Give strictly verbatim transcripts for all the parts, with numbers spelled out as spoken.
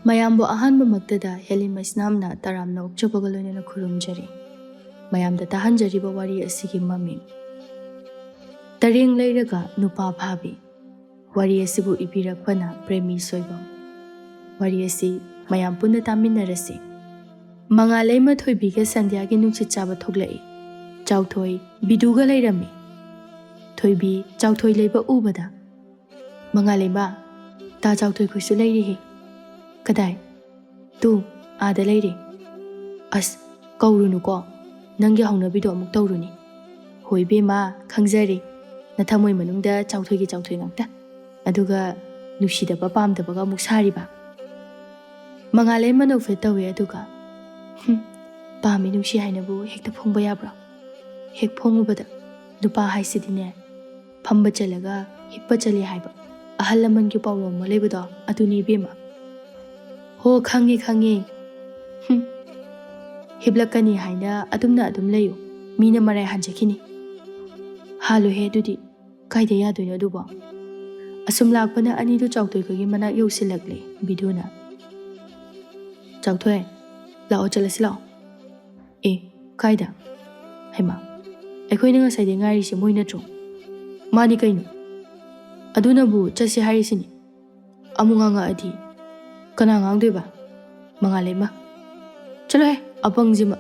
ꯃꯌꯥꯝꯕꯨ ꯑꯍꯥꯟꯕꯃꯛꯇꯗ ꯍꯦꯂꯤꯃ ꯏꯁꯅꯥꯝꯅ ꯇꯔꯥꯝꯅ ꯑꯣꯛꯆꯕꯒ ꯂꯣꯏꯅꯅ ꯈꯨꯔꯨꯝꯖꯔꯤ꯫ ꯃꯌꯥꯝꯗ ꯇꯥꯍꯟꯖꯔꯤꯕ ꯋꯥꯔꯤ ꯑꯁꯤꯒꯤ ꯃꯃꯤꯡ ꯇꯔꯦꯡ ꯂꯩꯔꯒ ꯅꯨꯄꯥ ꯐꯥꯕꯤ꯫ ꯋꯥꯔꯤ ꯑꯁꯤꯕꯨ ꯏꯕꯤꯔꯛꯄꯅ ꯄ꯭ꯔꯦꯃꯤ ꯁꯣꯏꯕꯝ꯫ ꯋꯥꯔꯤ ꯑꯁꯤ ꯃꯌꯥꯝ ꯄꯨꯟꯅ ꯇꯥꯃꯤꯟꯅꯔꯁꯤ꯫ ꯃꯉꯥꯂꯩꯃ ꯊꯣꯏꯕꯤꯒ ꯁꯟꯙ꯭ꯌꯥꯒꯤ ꯅꯨꯡꯁꯤꯠ ꯆꯥꯕ ꯊꯣꯛꯂꯛꯏ꯫ ꯆꯥꯎꯊꯣꯏ ꯕꯤꯗꯨꯒ ꯂꯩꯔꯝꯃꯤ꯫ ꯊꯣꯏꯕꯤ ꯆꯥꯎꯊꯣꯏ ꯂꯩꯕ ꯎꯕꯗ, "ꯃꯉꯥꯂꯩꯃ, ꯇꯥ ꯆꯥꯎꯊꯣꯏꯈꯣꯏꯁꯨ ꯂꯩꯔꯤꯍꯦ꯫" "ꯀꯗꯥꯏ?" "ꯇꯨ, ꯑꯥꯗ ꯂꯩꯔꯦ꯫" "ꯑꯁ, ꯀꯧꯔꯨꯅꯨꯀꯣ, ꯅꯪꯒꯤ ꯍꯧꯅꯕꯤꯗꯣ ꯑꯃꯨꯛ ꯇꯧꯔꯨꯅꯤ꯫" "ꯍꯣꯏ ꯏꯕꯦꯝꯃ, ꯈꯪꯖꯔꯦ, ꯅꯊꯃꯣꯏ ꯃꯅꯨꯡꯗ ꯆꯥꯎꯊꯣꯏꯒꯤ ꯆꯥꯎꯊꯣꯏ ꯉꯥꯛꯇ, ꯑꯗꯨꯒ ꯅꯨꯡꯁꯤꯗꯕ ꯄꯥꯝꯗꯕꯒ ꯑꯃꯨꯛ ꯁꯥꯔꯤꯕ?" ꯃꯉꯥꯂꯩꯃ ꯅꯣꯛꯐꯦꯠ ꯇꯧꯏ, ꯑꯗꯨꯒ, "ꯍꯨꯝ, ꯄꯥꯝꯃꯤ ꯅꯨꯡꯁꯤ ꯍꯥꯏꯅꯕꯨ ꯍꯦꯛꯇ ꯐꯣꯡꯕ ꯌꯥꯕ꯭ꯔꯣ? ꯍꯦꯛ ꯐꯣꯡꯉꯨꯕꯗ ꯅꯨꯄꯥ ꯍꯥꯏꯁꯤꯗꯤꯅꯦ, ꯐꯝꯕ ꯆꯜꯂꯒ ꯍꯤꯞꯄ ꯆꯜꯂꯤ ꯍꯥꯏꯕ ꯑꯍꯜ ꯂꯃꯟꯒꯤ ꯄꯥꯎꯔꯧ ꯑꯃ ꯂꯩꯕꯗꯣ, ꯑꯗꯨꯅꯤ ꯏꯕꯦꯝꯃ꯫" "ꯍꯣ, ꯈꯪꯉꯦ, ꯈꯪꯉꯦ꯫ ꯍꯨꯝ, ꯍꯤꯞꯂꯛꯀꯅꯤ ꯍꯥꯏꯅ ꯑꯗꯨꯝꯅ ꯑꯗꯨꯝ ꯂꯩꯌꯨ, ꯃꯤꯅ ꯃꯔꯥꯏ ꯍꯟꯖꯈꯤꯅꯤ꯫" "ꯍꯥꯜꯂꯨꯍꯦ ꯑꯗꯨꯗꯤ, ꯀꯥꯏꯗ ꯌꯥꯗꯣꯏꯅꯣ ꯑꯗꯨꯕꯣ?" ꯑꯁꯨꯝ ꯂꯥꯛꯄꯅ ꯑꯅꯤꯗꯨ ꯆꯥꯎꯊꯣꯏꯈꯣꯏꯒꯤ ꯃꯅꯥꯛ ꯌꯧꯁꯤꯜꯂꯛꯂꯦ ꯕꯤꯗꯨꯅ꯫ "ꯆꯥꯎꯊꯣꯏ, ꯂꯥꯛꯑꯣ, ꯆꯠꯂꯁꯤ ꯂꯥꯛꯑꯣ꯫" "ꯑꯦ, ꯀꯥꯏꯗ? ꯍꯩꯃꯥ, ꯑꯩꯈꯣꯏꯅ ꯉꯁꯥꯏꯗꯩ ꯉꯥꯏꯔꯤꯁꯦ ꯃꯣꯏ ꯅꯠꯇ꯭ꯔꯣ?" "ꯃꯥꯅꯤ ꯀꯩꯅꯣ, ꯑꯗꯨꯅꯕꯨ ꯆꯠꯁꯤ ꯍꯥꯏꯔꯤꯁꯤꯅꯤ꯫ ꯑꯃꯨꯛ ꯉꯥꯡꯉꯛꯑꯗꯤ ꯀꯅꯥ ꯉꯥꯡꯗꯣꯏꯕ? ꯃꯉꯥꯂꯩꯃ꯫ ꯆꯠꯂꯣꯍꯦ, ꯑꯄꯪꯁꯤꯃ꯫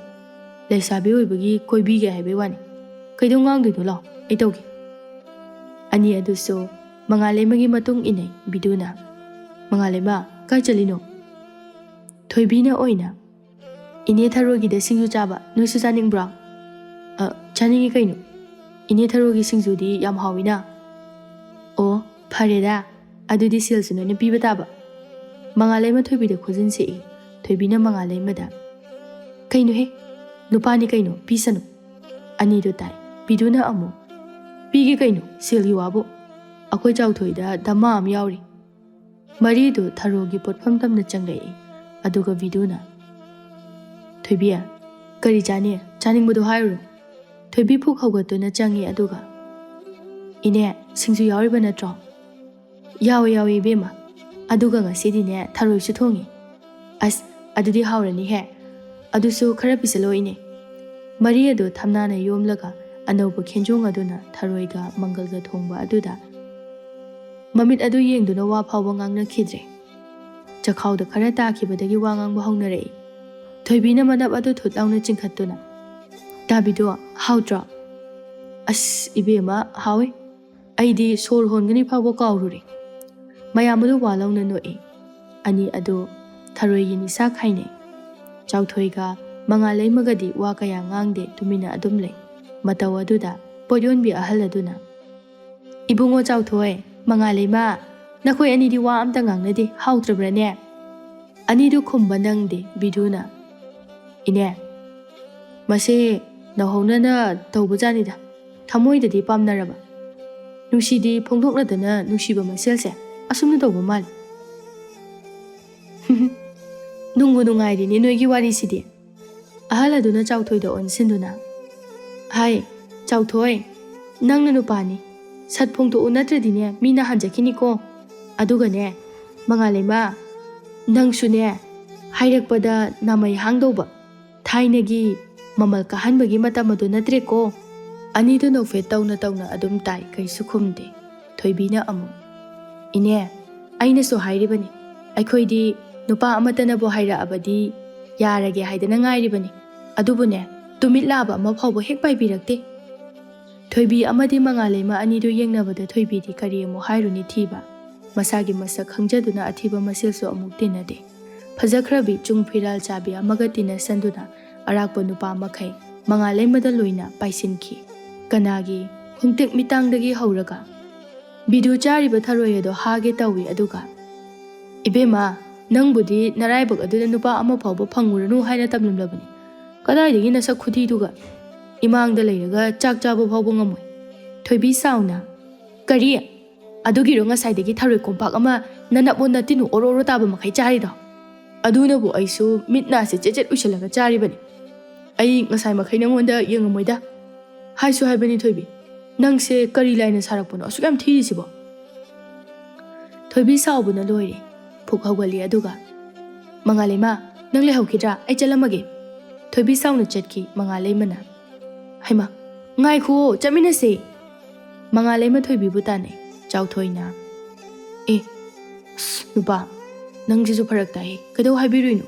ꯂꯩꯁꯥꯕꯤ ꯑꯣꯏꯕꯒꯤ ꯀꯣꯏꯕꯤꯒꯦ ꯍꯥꯏꯕꯩ ꯋꯥꯅꯤ꯫ ꯀꯩꯗꯧ ꯉꯥꯡꯗꯣꯏꯅꯣ? ꯂꯥꯎ, ꯑꯩ ꯇꯧꯒꯦ꯫" ꯑꯅꯤ ꯑꯗꯨꯁꯨ ꯃꯉꯥꯂꯩꯃꯒꯤ ꯃꯇꯨꯡ ꯏꯟꯅꯩ ꯕꯤꯗꯨꯅ꯫ "ꯃꯉꯥꯂꯩꯃ, ꯀꯥꯏ ꯆꯠꯂꯤꯅꯣ?" ꯊꯣꯏꯕꯤꯅ ꯑꯣꯏꯅ, "ꯏꯅꯦ ꯊꯔꯣꯒꯤꯗ ꯁꯤꯡꯖꯨ ꯆꯥꯕ, ꯅꯣꯏꯁꯨ ꯆꯥꯅꯤꯡꯕ꯭ꯔꯣ?" "ꯑ, ꯆꯥꯅꯤꯡꯉꯤ ꯀꯩꯅꯣ꯫ ꯏꯅꯦ ꯊꯔꯣꯒꯤ ꯁꯤꯡꯖꯨꯗꯤ ꯌꯥꯝ ꯍꯥꯎꯋꯤꯅ꯫" "ꯑꯣ, ꯐꯔꯦꯗ, ꯑꯗꯨꯗꯤ ꯁꯦꯜꯁꯨ ꯅꯣꯏꯅ ꯄꯤꯕ ꯇꯥꯕ꯫" ꯃꯉꯥꯂꯩꯃ ꯊꯣꯏꯕꯤꯗ ꯈꯨꯖꯤꯟ ꯁꯤꯛꯏ꯫ ꯊꯣꯏꯕꯤꯅ ꯃꯉꯥꯂꯩꯃꯗ, "ꯀꯩꯅꯣꯍꯦ, ꯅꯨꯄꯥꯅꯤ ꯀꯩꯅꯣ, ꯄꯤꯁꯅꯨ꯫" ꯑꯅꯤꯗꯨ ꯇꯥꯏ꯫ ꯕꯤꯗꯨꯅ ꯑꯃꯨꯛ, "ꯄꯤꯒꯦ ꯀꯩꯅꯣ, ꯁꯦꯜꯒꯤ ꯋꯥꯕꯨ꯫ ꯑꯩꯈꯣꯏ ꯆꯥꯎꯊꯣꯏꯗ ꯙꯃꯥ ꯑꯃ ꯌꯥꯎꯔꯤ꯫" ꯃꯔꯤꯗꯨ ꯊꯔꯣꯒꯤ ꯄꯣꯠꯐꯝ ꯇꯝꯅ ꯆꯪꯂꯛꯏ꯫ ꯑꯗꯨꯒ ꯕꯤꯗꯨꯅ, "ꯊꯣꯏꯕꯤ, ꯀꯔꯤ ꯆꯥꯅꯤ? ꯆꯥꯅꯤꯡꯕꯗꯨ ꯍꯥꯏꯔꯨꯔꯣ꯫" ꯊꯣꯏꯕꯤ ꯐꯨꯛ ꯍꯧꯒꯠꯇꯨꯅ ꯆꯪꯉꯤ, ꯑꯗꯨꯒ, "ꯏꯅꯦ, ꯁꯤꯡꯖꯨ ꯌꯥꯎꯔꯤꯕ ꯅꯠꯇ꯭ꯔꯣ?" "ꯌꯥꯎꯋꯦ, ꯌꯥꯎꯋꯦ ꯏꯕꯦꯝꯃ꯫ ꯑꯗꯨꯒ ꯉꯁꯤꯗꯤꯅꯦ, ꯊꯔꯣꯏꯁꯨ ꯊꯣꯡꯉꯤ꯫ "ꯑꯁ, ꯑꯗꯨꯗꯤ ꯍꯥꯎꯔꯅꯤꯍꯦ꯫ ꯑꯗꯨꯁꯨ ꯈꯔ ꯄꯤꯁꯜꯂꯣ, ꯏꯅꯦ꯫" ꯃꯔꯤ ꯑꯗꯨ ꯊꯝꯅꯥꯅ ꯌꯣꯝꯂꯒ ꯑꯅꯧꯕ ꯈꯦꯟꯖꯣꯡ ꯑꯗꯨꯅ ꯊꯔꯣꯏꯒ ꯃꯪꯒꯜꯒ ꯊꯣꯡꯕ ꯑꯗꯨꯗ ꯃꯃꯤꯠ ꯑꯗꯨ ꯌꯦꯡꯗꯨꯅ ꯋꯥ ꯐꯥꯎꯕ ꯉꯥꯡꯅꯈꯤꯗ꯭ꯔꯦ꯫ ꯆꯈꯥꯎꯗ ꯈꯔ ꯇꯥꯈꯤꯕꯗꯒꯤ ꯋꯥ ꯉꯥꯡꯕ ꯍꯧꯅꯔꯛꯏ꯫ ꯊꯣꯏꯕꯤꯅ ꯃꯅꯞ ꯑꯗꯨ ꯊꯨꯠ ꯂꯥꯎꯅ ꯆꯤꯡꯈꯠꯇꯨꯅ, "ꯇꯥꯕꯤꯗꯣ, ꯍꯥꯎꯇ꯭ꯔꯣ?" "ꯑꯁ, ꯏꯕꯦꯝꯃ, ꯍꯥꯎꯏ꯫ ꯑꯩꯗꯤ ꯁꯣꯔ ꯍꯣꯟꯒꯅꯤ ꯐꯥꯎꯕ ꯀꯥꯎꯔꯨꯔꯦ꯫" ꯃꯌꯥꯝ ꯑꯗꯨ ꯋꯥ ꯂꯧꯅ ꯅꯣꯛꯏ꯫ ꯑꯅꯤ ꯑꯗꯨ ꯊꯔꯣꯏꯒꯤ ꯅꯤꯁꯥ ꯈꯥꯏꯅꯩ꯫ ꯆꯥꯎꯊꯣꯏꯒ ꯃꯉꯥꯂꯩꯃꯒꯗꯤ ꯋꯥ ꯀꯌꯥ ꯉꯥꯡꯗꯦ, ꯇꯨꯃꯤꯟꯅ ꯑꯗꯨꯝ ꯂꯩ꯫ ꯃꯇꯧ ꯑꯗꯨꯗ ꯄꯣꯠ ꯌꯣꯟꯕꯤ ꯑꯍꯜ ꯑꯗꯨꯅ, "ꯏꯕꯨꯡꯉꯣ ꯆꯥꯎꯊꯣꯏ, ꯃꯉꯥꯂꯩꯃ, ꯅꯈꯣꯏ ꯑꯅꯤꯗꯤ ꯋꯥ ꯑꯝꯇ ꯉꯥꯡꯅꯗꯦ, ꯍꯥꯎꯇ꯭ꯔꯕ꯭ꯔꯅꯦ?" ꯑꯅꯤꯗꯨ ꯈꯨꯝꯕ ꯅꯪꯗꯦ ꯕꯤꯗꯨꯅ, "ꯏꯅꯦ, ꯃꯁꯦ ꯅꯧꯍꯧꯅꯅ ꯇꯧꯕꯖꯥꯠꯅꯤꯗ, ꯊꯃꯣꯏꯗꯗꯤ ꯄꯥꯝꯅꯔꯕ꯫ ꯅꯨꯡꯁꯤꯗꯤ ꯐꯣꯡꯗꯣꯛꯅꯗꯅ ꯅꯨꯡꯁꯤꯕ ꯃꯁꯦꯜꯁꯦ ꯑꯁꯨꯝꯅ ꯇꯧꯕ ꯃꯥꯜꯂꯤ꯫" "ꯅꯨꯡꯕꯨ ꯅꯨꯡꯉꯥꯏꯔꯤꯅꯦ ꯅꯣꯏꯒꯤ ꯋꯥꯔꯤꯁꯤꯗꯤ꯫" ꯑꯍꯜ ꯑꯗꯨꯅ ꯆꯥꯎꯊꯣꯏꯗ ꯑꯣꯟꯁꯤꯟꯗꯨꯅ, "ꯍꯥꯏ, ꯆꯥꯎꯊꯣꯏ, ꯅꯪꯅ ꯅꯨꯄꯥꯅꯤ, ꯁꯠ ꯐꯣꯡꯗꯣꯛꯎ, ꯅꯠꯇ꯭ꯔꯗꯤꯅꯦ ꯃꯤꯅ ꯍꯟꯖꯈꯤꯅꯤꯀꯣ꯫ ꯑꯗꯨꯒꯅꯦ, ꯃꯉꯥꯂꯩꯃ, ꯅꯪꯁꯨꯅꯦ, ꯍꯥꯏꯔꯛꯄꯗ ꯅꯥꯃꯩ ꯍꯥꯡꯗꯧꯕ, ꯊꯥꯏꯅꯒꯤ ꯃꯃꯜ ꯀꯥꯍꯟꯕꯒꯤ ꯃꯇꯝ ꯑꯗꯨ ꯅꯠꯇ꯭ꯔꯦꯀꯣ꯫" ꯑꯅꯤꯗꯨ ꯅꯣꯛꯐꯦꯠ ꯇꯧꯅ ꯇꯧꯅ ꯑꯗꯨꯝ ꯇꯥꯏ, ꯀꯩꯁꯨ ꯈꯨꯝꯗꯦ꯫ ꯊꯣꯏꯕꯤꯅ ꯑꯃꯨꯛ, "ꯏꯅꯦ, ꯑꯩꯅꯁꯨ ꯍꯥꯏꯔꯤꯕꯅꯤ, ꯑꯩꯈꯣꯏꯗꯤ ꯅꯨꯄꯥ ꯑꯃꯠꯇꯅꯕꯨ ꯍꯥꯏꯔꯛꯑꯕꯗꯤ ꯌꯥꯔꯒꯦ ꯍꯥꯏꯗꯅ ꯉꯥꯏꯔꯤꯕꯅꯤ꯫ ꯑꯗꯨꯕꯨꯅꯦ, ꯇꯨꯃꯤꯠ ꯂꯥꯕ ꯑꯃ ꯐꯥꯎꯕ ꯍꯦꯛ ꯄꯥꯏꯕꯤꯔꯛꯇꯦ꯫" ꯊꯣꯏꯕꯤ ꯑꯃꯗꯤ ꯃꯉꯥꯂꯩꯃ ꯑꯅꯤꯗꯨ ꯌꯦꯡꯅꯕꯗ ꯊꯣꯏꯕꯤꯗꯤ ꯀꯔꯤ ꯑꯃꯨꯛ ꯍꯥꯏꯔꯨꯅꯤ ꯊꯤꯕ꯫ ꯃꯁꯥꯒꯤ ꯃꯁꯛ ꯈꯪꯖꯗꯨꯅ ꯑꯊꯤꯕ ꯃꯁꯦꯜꯁꯨ ꯑꯃꯨꯛ ꯇꯤꯟꯅꯗꯦ꯫ ꯐꯖꯈ꯭ꯔꯕꯤ ꯆꯨꯡ ꯐꯤꯔꯥꯜ ꯆꯥꯕꯤ ꯑꯃꯒ ꯇꯤꯟꯅꯁꯟꯗꯨꯅ ꯑꯔꯥꯛꯄ ꯅꯨꯄꯥ ꯃꯈꯩ ꯃꯉꯥꯂꯩꯃꯗ ꯂꯣꯏꯅ ꯄꯥꯏꯁꯤꯟꯈꯤ꯫ ꯀꯅꯥꯒꯤ ꯈꯣꯡꯇꯦꯛ ꯃꯤꯇꯥꯡꯗꯒꯤ ꯍꯧꯔꯒ ꯕꯤꯗꯨ ꯆꯥꯔꯤꯕ ꯊꯔꯣꯏ ꯑꯗꯣ ꯍꯥꯒꯦ ꯇꯧꯏ, ꯑꯗꯨꯒ, "ꯏꯕꯦꯝꯃ, ꯅꯪꯕꯨꯗꯤ ꯅꯔꯥꯏꯕꯛ ꯑꯗꯨꯗ ꯅꯨꯄꯥ ꯑꯃ ꯐꯥꯎꯕ ꯐꯪꯉꯨꯔꯅꯨ ꯍꯥꯏꯅ ꯇꯝꯂꯝꯂꯕꯅꯤ꯫ ꯀꯗꯥꯏꯗꯒꯤ ꯅꯁꯛ ꯈꯨꯊꯤꯗꯨꯒ? ꯏꯃꯥꯡꯗ ꯂꯩꯔꯒ ꯆꯥꯛ ꯆꯥꯕ ꯐꯥꯎꯕ ꯉꯝꯃꯣꯏ꯫" ꯊꯣꯏꯕꯤ ꯁꯥꯎꯅ, "ꯀꯔꯤ? ꯑꯗꯨꯒꯤꯔꯣ ꯉꯁꯥꯏꯗꯒꯤ ꯊꯔꯣꯏ ꯀꯣꯝꯄꯥꯛ ꯑꯃ ꯅꯅꯞ ꯑꯣꯟꯅ ꯇꯤꯟ ꯑꯣꯔꯣ ꯑꯣꯔꯣ ꯇꯥꯕ ꯃꯈꯩ ꯆꯥꯔꯤꯗꯣ? ꯑꯗꯨꯅꯕꯨ ꯑꯩꯁꯨ ꯃꯤꯠ ꯅꯥꯁꯦ ꯆꯦꯠ ꯆꯦꯠ ꯎꯏꯁꯜꯂꯒ ꯆꯥꯔꯤꯕꯅꯤ꯫ ꯑꯩ ꯉꯁꯥꯏ ꯃꯈꯩ ꯅꯉꯣꯟꯗ ꯌꯦꯡꯉꯝꯃꯣꯏꯗ꯫ ꯍꯥꯏꯁꯨ ꯍꯥꯏꯕꯅꯤ ꯊꯣꯏꯕꯤ, ꯅꯪꯁꯦ ꯀꯔꯤ ꯂꯥꯏꯅ ꯁꯥꯔꯛꯄꯅꯣ ꯑꯁꯨꯛ ꯌꯥꯝ ꯊꯤꯔꯤꯁꯤꯕꯣ?" ꯊꯣꯏꯕꯤ ꯁꯥꯎꯕꯅ ꯂꯣꯏꯔꯦ꯫ ꯐꯨꯛ ꯍꯧꯒꯠꯂꯤ, ꯑꯗꯨꯒ, "ꯃꯉꯥꯜꯂꯩꯃ, ꯅꯪ ꯂꯩꯍꯧꯈꯤꯗ꯭ꯔꯥ? ꯑꯩ ꯆꯠꯂꯝꯃꯒꯦ꯫" ꯊꯣꯏꯕꯤ ꯁꯥꯎꯅ ꯆꯠꯈꯤ꯫ ꯃꯉꯥꯜꯂꯩꯃꯅ, "ꯍꯩꯃꯥ, ꯉꯥꯏꯈꯨꯑꯣ, ꯆꯠꯃꯤꯟꯅꯁꯦ꯫" ꯃꯉꯥꯜꯂꯩꯃ ꯊꯣꯏꯕꯤꯕꯨ ꯇꯥꯟꯅꯩ꯫ ꯆꯥꯎꯊꯣꯏꯅ, "ꯑꯦ, ꯑꯁ, ꯅꯨꯄꯥ, ꯅꯪꯁꯤꯁꯨ ꯐꯔꯛ ꯇꯥꯏꯍꯦ꯫ ꯀꯩꯗꯧ ꯍꯥꯏꯕꯤꯔꯨꯏꯅꯣ?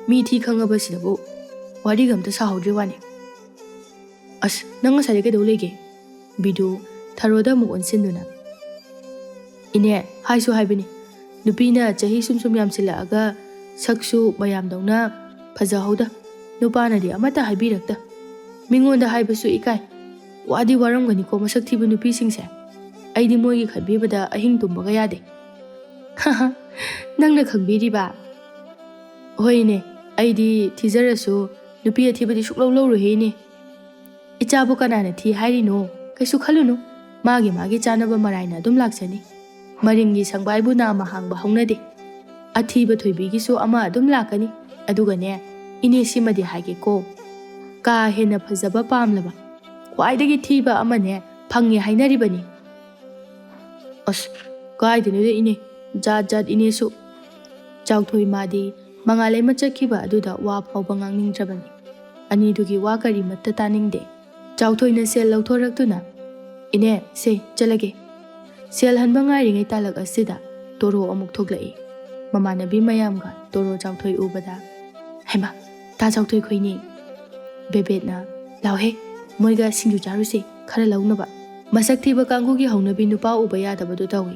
ꯃꯤ ꯊꯤ ꯈꯪꯉꯕꯁꯤꯗꯕꯨ ꯋꯥꯔꯤꯒ ꯑꯝꯇ ꯁꯥꯍꯧꯗ꯭ꯔꯤ ꯋꯥꯅꯦ꯫ ꯑꯁ, ꯅꯪ ꯉꯁꯥꯏꯗ ꯀꯩꯗꯧ ꯂꯩꯒꯦ?" ꯕꯤꯗꯨ ꯊꯔꯣꯗ ꯑꯃꯨꯛ ꯑꯣꯟꯁꯤꯟꯗꯨꯅ, "ꯏꯅꯦ, ꯍꯥꯏꯁꯨ ꯍꯥꯏꯕꯅꯤ, ꯅꯨꯄꯤꯅ ꯆꯍꯤ ꯁꯨꯝ ꯁꯨꯝ ꯌꯥꯝꯁꯤꯜꯂꯛꯑꯒ ꯁꯛꯁꯨ ꯃꯌꯥꯝꯗꯧꯅ ꯐꯖꯍꯧꯗ꯫ ꯅꯨꯄꯥꯅꯗꯤ ꯑꯃꯠꯇ ꯍꯥꯏꯕꯤꯔꯛꯇ꯫ ꯃꯤꯉꯣꯟꯗ ꯍꯥꯏꯕꯁꯨ ꯏꯀꯥꯏ꯫ ꯋꯥꯗꯤ ꯋꯥꯔꯝꯒꯅꯤꯀꯣ ꯃꯁꯛ ꯊꯤꯕ ꯅꯨꯄꯤꯁꯤꯡꯁꯦ꯫ ꯑꯩꯗꯤ ꯃꯣꯏꯒꯤ ꯈꯟꯕꯤꯕꯗ ꯑꯍꯤꯡ ꯇꯨꯝꯕꯒ ꯌꯥꯗꯦ꯫" "ꯅꯪꯅ ꯈꯪꯕꯤꯔꯤꯕ?" "ꯍꯣꯏꯅꯦ, ꯑꯩꯗꯤ ꯊꯤꯖꯔꯁꯨ ꯅꯨꯄꯤ ꯑꯊꯤꯕꯗꯤ ꯁꯨꯛꯂꯧ ꯂꯧꯔꯣꯏꯍꯦ ꯏꯅꯦ꯫ ꯏꯆꯥꯕꯨ ꯀꯅꯥꯅ ꯊꯤ ꯍꯥꯏꯔꯤꯅꯣ? ꯀꯩꯁꯨ ꯈꯜꯂꯨꯅꯨ, ꯃꯥꯒꯤ ꯃꯥꯒꯤ ꯆꯥꯅꯕ ꯃꯔꯥꯏꯅ ꯑꯗꯨꯝ ꯂꯥꯛꯆꯅꯤ꯫ ꯃꯔꯤꯡꯒꯤ ꯁꯪꯕꯥꯏꯕꯨ ꯅꯥꯝꯃ ꯍꯥꯡꯕ ꯍꯧꯅꯗꯦ꯫ ꯑꯊꯤꯕ ꯊꯣꯏꯕꯤꯒꯤꯁꯨ ꯑꯃ ꯑꯗꯨꯝ ꯂꯥꯛꯀꯅꯤ꯫ ꯑꯗꯨꯒꯅꯦ, ꯏꯅꯦ ꯁꯤꯃꯗꯤ ꯍꯥꯏꯒꯦꯀꯣ, ꯀꯥ ꯍꯦꯟꯅ ꯐꯖꯕ ꯄꯥꯝꯂꯕ, ꯈ꯭ꯋꯥꯏꯗꯒꯤ ꯊꯤꯕ ꯑꯃꯅꯦ ꯐꯪꯉꯦ ꯍꯥꯏꯅꯔꯤꯕꯅꯤ꯫" "ꯑꯁ, ꯀꯥꯏꯗꯅꯣꯗ ꯏꯅꯦ, ꯖꯥꯠ ꯖꯥꯠ ꯏꯅꯦꯁꯨ꯫" ꯆꯥꯎꯊꯣꯏ ꯃꯥꯗꯤ ꯃꯉꯥꯜꯂꯩꯃ ꯆꯠꯈꯤꯕ ꯑꯗꯨꯗ ꯋꯥ ꯐꯥꯎꯕ ꯉꯥꯡꯅꯤꯡꯗ꯭ꯔꯕꯅꯤ꯫ ꯑꯅꯤꯗꯨꯒꯤ ꯋꯥ ꯀꯔꯤꯃꯠꯇ ꯇꯥꯅꯤꯡꯗꯦ꯫ ꯆꯥꯎꯊꯣꯏꯅ ꯁꯦꯜ ꯂꯧꯊꯣꯔꯛꯇꯨꯅ, "ꯏꯅꯦ, ꯁꯦ, ꯆꯠꯂꯒꯦ꯫" ꯁꯦꯜ ꯍꯟꯕ ꯉꯥꯏꯔꯤꯉꯩ ꯇꯥꯂꯛ ꯑꯁꯤꯗ ꯇꯣꯔꯣ ꯑꯃꯨꯛ ꯊꯣꯛꯂꯛꯏ꯫ ꯃꯃꯥꯟꯅꯕꯤ ꯃꯌꯥꯝꯒ ꯇꯣꯔꯣ ꯆꯥꯎꯊꯣꯏ ꯎꯕꯗ, "ꯍꯩꯃꯥ, ꯇꯥ ꯆꯥꯎꯊꯣꯏ ꯈꯣꯏꯅꯤ꯫" ꯕꯦꯕꯦꯠꯅ, "ꯂꯥꯎꯍꯦ, ꯃꯣꯏꯒ ꯁꯤꯡꯖꯨ ꯆꯥꯔꯨꯁꯦ, ꯈꯔ ꯂꯧꯅꯕ꯫" ꯃꯁꯛ ꯊꯤꯕ ꯀꯥꯡꯕꯨꯒꯤ ꯍꯧꯅꯕꯤ ꯅꯨꯄꯥ ꯎꯕ ꯌꯥꯗꯕꯗꯨ ꯇꯧꯏ꯫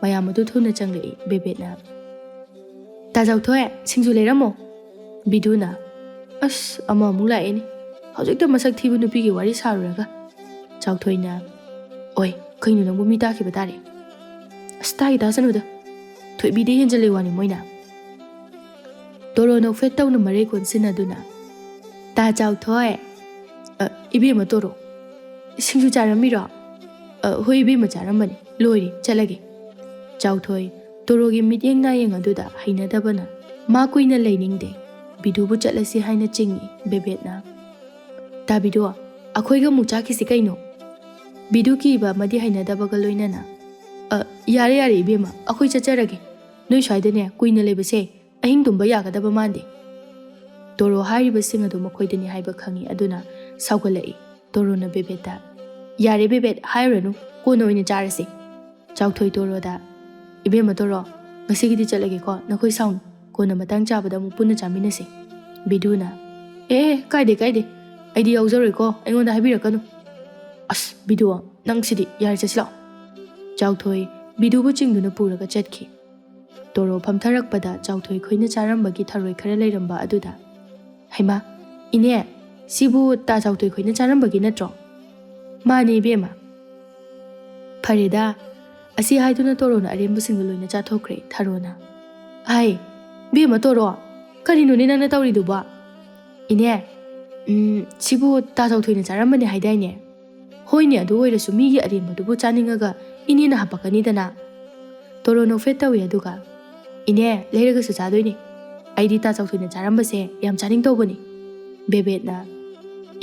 ꯃꯌꯥꯝ ꯑꯗꯨ ꯊꯨꯅ ꯆꯪꯂꯛꯏ꯫ ꯕꯦꯕꯦꯠꯅ, "ꯇꯥ ꯆꯥꯎꯊꯣꯏ, ꯁꯤꯡꯖꯨ ꯂꯩꯔꯝꯃꯣ꯫" ꯕꯤꯗꯨꯅ, "ꯑꯁ, ꯑꯃ ꯑꯃꯨꯛ ꯂꯥꯛꯑꯦꯅꯦ꯫ ꯍꯧꯖꯤꯛꯇ ꯃꯁꯛ ꯊꯤꯕ ꯅꯨꯄꯤꯒꯤ ꯋꯥꯔꯤ ꯁꯥꯔꯨꯔꯒ꯫" ꯆꯥꯎꯊꯣꯏꯅ, "ꯑꯣꯏ, ꯀꯩꯅꯣ ꯅꯪꯕꯨ ꯃꯤ ꯇꯥꯈꯤꯕ ꯇꯥꯔꯦ꯫" "ꯑꯁ, ꯇꯥꯒꯤ ꯇꯥꯁꯅꯨꯗ꯫ ꯊꯣꯏꯕꯤꯗꯩ ꯍꯦꯟꯖꯜꯂꯦ ꯋꯥꯅꯤ ꯃꯣꯏꯅ꯫" ꯇꯣꯔꯣ ꯅꯣꯛꯐꯦꯠ ꯇꯧꯅ ꯃꯔꯩ ꯀꯣꯟꯁꯤꯟꯅꯗꯨꯅ, "ꯇꯥ ꯆꯥꯎꯊꯣꯏ꯫" "ꯑ, ꯏꯕꯦꯝꯃ ꯇꯣꯔꯣ, ꯁꯤꯡꯖꯨ ꯆꯥꯔꯝꯃꯤꯔꯣ?" "ꯑ, ꯍꯣꯏ ꯏꯕꯦꯝꯃ, ꯆꯥꯔꯝꯕꯅꯤ꯫ ꯂꯣꯏꯔꯦ, ꯆꯠꯂꯒꯦ꯫" ꯆꯥꯎꯊꯣꯏ ꯇꯣꯔꯣꯒꯤ ꯃꯤꯠꯌꯦꯡ ꯅꯥꯌꯦꯡ ꯑꯗꯨꯗ ꯍꯩꯅꯗꯕꯅ ꯃꯥ ꯀꯨꯏꯅ ꯂꯩꯅꯤꯡꯗꯦ꯫ ꯕꯤꯗꯨꯕꯨ ꯆꯠꯂꯁꯤ ꯍꯥꯏꯅ ꯆꯤꯡꯏ꯫ ꯕꯦꯕꯦꯠꯅ, "ꯇꯥ ꯕꯤꯗꯨ, ꯑꯩꯈꯣꯏꯒ ꯑꯃꯨꯛ ꯆꯥꯈꯤꯁꯤ ꯀꯩꯅꯣ?" ꯕꯤꯗꯨ ꯀꯤꯕ ꯑꯃꯗꯤ ꯍꯩꯅꯗꯕꯒ ꯂꯣꯏꯅꯅ, "ꯑ, ꯌꯥꯔꯦ ꯌꯥꯔꯦ ꯏꯕꯦꯝꯃ, ꯑꯩꯈꯣꯏ ꯆꯠꯆꯔꯒꯦ꯫ ꯅꯣꯏ ꯁ꯭ꯋꯥꯏꯗꯅꯦ ꯀꯨꯏꯅ ꯂꯩꯕꯁꯦ ꯑꯍꯤꯡ ꯇꯨꯝꯕ ꯌꯥꯒꯗꯕ ꯃꯥꯟꯗꯦ꯫ ꯇꯣꯔꯣ ꯍꯥꯏꯔꯤꯕꯁꯤꯡ ꯑꯗꯨ ꯃꯈꯣꯏꯗꯅꯤ ꯍꯥꯏꯕ ꯈꯪꯏ, ꯑꯗꯨꯅ ꯁꯥꯎꯒꯠꯂꯛꯏ꯫ ꯇꯣꯔꯣꯅ ꯕꯦꯕꯦꯠꯇ, "ꯌꯥꯔꯦ ꯕꯦꯕꯦꯠ, ꯍꯥꯏꯔꯨꯔꯅꯨ, ꯀꯣꯟꯅ ꯑꯣꯏꯅ ꯆꯥꯔꯁꯦ"꯫ ꯆꯥꯎꯊꯣꯏ ꯇꯣꯔꯣꯗ, "ꯏꯕꯦꯝꯃ ꯇꯣꯔꯣ, ꯉꯁꯤꯒꯤꯗꯤ ꯆꯠꯂꯒꯦꯀꯣ, ꯅꯈꯣꯏ ꯁꯥꯎꯅꯨ, ꯀꯣꯟꯅ ꯃꯇꯥꯡ ꯆꯥꯕꯗ ꯑꯃꯨꯛ ꯄꯨꯟꯅ ꯆꯥꯃꯤꯟꯅꯁꯦ"꯫ ꯕꯤꯗꯨꯅ, "ꯑꯦ, ꯀꯥꯏꯗꯦ ꯀꯥꯏꯗꯦ, ꯑꯩꯗꯤ ꯌꯥꯎꯖꯔꯣꯏꯀꯣ, ꯑꯩꯉꯣꯟꯗ ꯍꯥꯏꯕꯤꯔꯛꯀꯅꯨ"꯫ "ꯑꯁ ꯕꯤꯗꯨ, ꯅꯪꯁꯤꯗꯤ, ꯌꯥꯔꯦ ꯆꯠꯁꯤ ꯂꯥꯛꯑꯣ"꯫ ꯆꯥꯎꯊꯣꯏ ꯕꯤꯗꯨꯕꯨ ꯆꯤꯡꯗꯨꯅ ꯄꯨꯔꯒ ꯆꯠꯈꯤ꯫ ꯇꯣꯔꯣ ꯐꯝꯊꯔꯛꯄꯗ ꯆꯥꯎꯊꯣꯏ ꯈꯣꯏꯅ ꯆꯥꯔꯝꯕꯒꯤ ꯊꯔꯣꯏ ꯈꯔ ꯂꯩꯔꯝꯕ ꯑꯗꯨꯗ, "ꯍꯩꯃꯥ, ꯏꯅꯦ, ꯁꯤꯕꯨ ꯇꯥ ꯆꯥꯎꯊꯣꯏ ꯈꯣꯏꯅ ꯆꯥꯔꯝꯕꯒꯤ ꯅꯠꯇ꯭ꯔꯣ?" "ꯃꯥꯅꯦ ꯏꯕꯦꯝꯃ"꯫ "ꯐꯔꯦꯗ"꯫ ꯑꯁꯤ ꯍꯥꯏꯗꯨꯅ ꯇꯣꯔꯣꯅ ꯑꯔꯦꯝꯕꯁꯤꯡꯗꯨ ꯂꯣꯏꯅ ꯆꯥꯊꯣꯛꯈ꯭ꯔꯦ꯫ ꯊꯔꯣꯅ, "ꯍꯥꯏ, ꯏꯕꯦꯝꯃ ꯇꯣꯔꯣ, ꯀꯔꯤꯅꯣꯅꯦ ꯅꯪꯅ ꯇꯧꯔꯤꯗꯨꯕꯣ?" "ꯏꯅꯦ, ꯎꯝ, ꯁꯤꯕꯨ ꯇꯥ ꯆꯥꯎꯊꯣꯏꯅ ꯆꯥꯔꯝꯕꯅꯦ ꯍꯥꯏꯗꯥꯏꯅꯦ?" "ꯍꯣꯏꯅꯦ, ꯑꯗꯨ ꯑꯣꯏꯔꯁꯨ ꯃꯤꯒꯤ ꯑꯔꯦꯝꯕꯗꯨꯕꯨ ꯆꯥꯅꯤꯡꯉꯒ ꯏꯅꯦꯅ ꯍꯥꯄꯛꯀꯅꯤꯗꯅ"꯫ ꯇꯣꯔꯣ ꯅꯣꯛꯐꯦꯠ ꯇꯧꯏ, ꯑꯗꯨꯒ, "ꯏꯅꯦ, ꯂꯩꯔꯒꯁꯨ ꯆꯥꯗꯣꯏꯅꯦ꯫ ꯑꯩꯗꯤ ꯇꯥ ꯆꯥꯎꯊꯣꯏꯅ ꯆꯥꯔꯝꯕꯁꯦ ꯌꯥꯝ ꯆꯥꯅꯤꯡ ꯇꯧꯕꯅꯤ"꯫ ꯕꯦꯕꯦꯠꯅ,